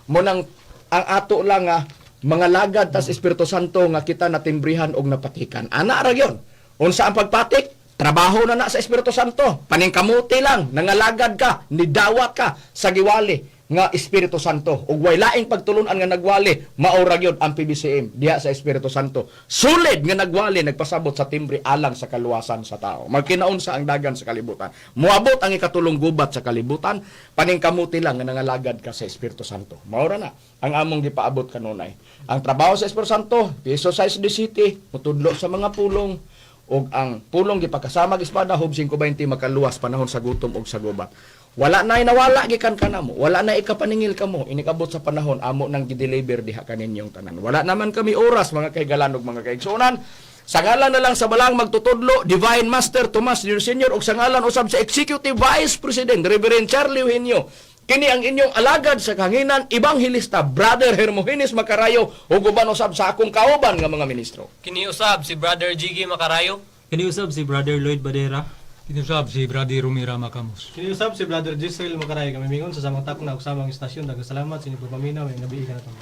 Mo nang ang ato lang nga mga lagad tas Espiritu Santo nga kita natimbrihan og napatikan. Ana ra gyud. Unsa ang pagpatik? Trabaho na na sa Espiritu Santo. Paningkamuti lang, nangalagad ka, nidawat ka sa giwali nga Espiritu Santo. Ug way laing pagtulunan nga nagwali, mao ra gyud ang PBCM diha sa Espiritu Santo. Sulid nga nagwali, nagpasabot sa timbre alang sa kaluwasan sa tao. Magkinaunsa ang dagan sa kalibutan. Moabot ang ikatulong gubat sa kalibutan, paningkamuti lang nga nangalagad ka sa Espiritu Santo. Mao ra na ang among gipaabot kanunay. Ang trabaho sa Espiritu Santo, Piso size the city, mutudlo sa mga pulong, ug ang pulong gipakasama og espada, Job 5:20, makaluwas panahon sa gutom ug sa gubat. Wala na nawala gikan kanamo, wala na ikapaningil kamo, inikabot sa panahon amo nang gideliver diha kaninyong tanan. Wala naman kami oras, mga kahigalan ug mga kaigsuonan. Sa ngalan na lang sa balang magtutudlo, Divine Master Tomas Jr. Senior, ug sa ngalan usab sa Executive Vice President Reverend Charlie Eugenio. Kini ang inyong alagad sa kahanginan, Evangelista Brother Hermogenes Macarayo, ug uban usab sa akong kauban nga mga ministro. Kini usab si Brother Jiggy Makarayo. Kini usab si Brother Lloyd Badera. Kinusab si Brother Rumira Makamos. Kiniusab si Brother Gisrael Makaray, kami mingon sa samang takna ug samang istasyon. Daghang salamat sa inyong pagpaminaw. Maayong gabii kanatong.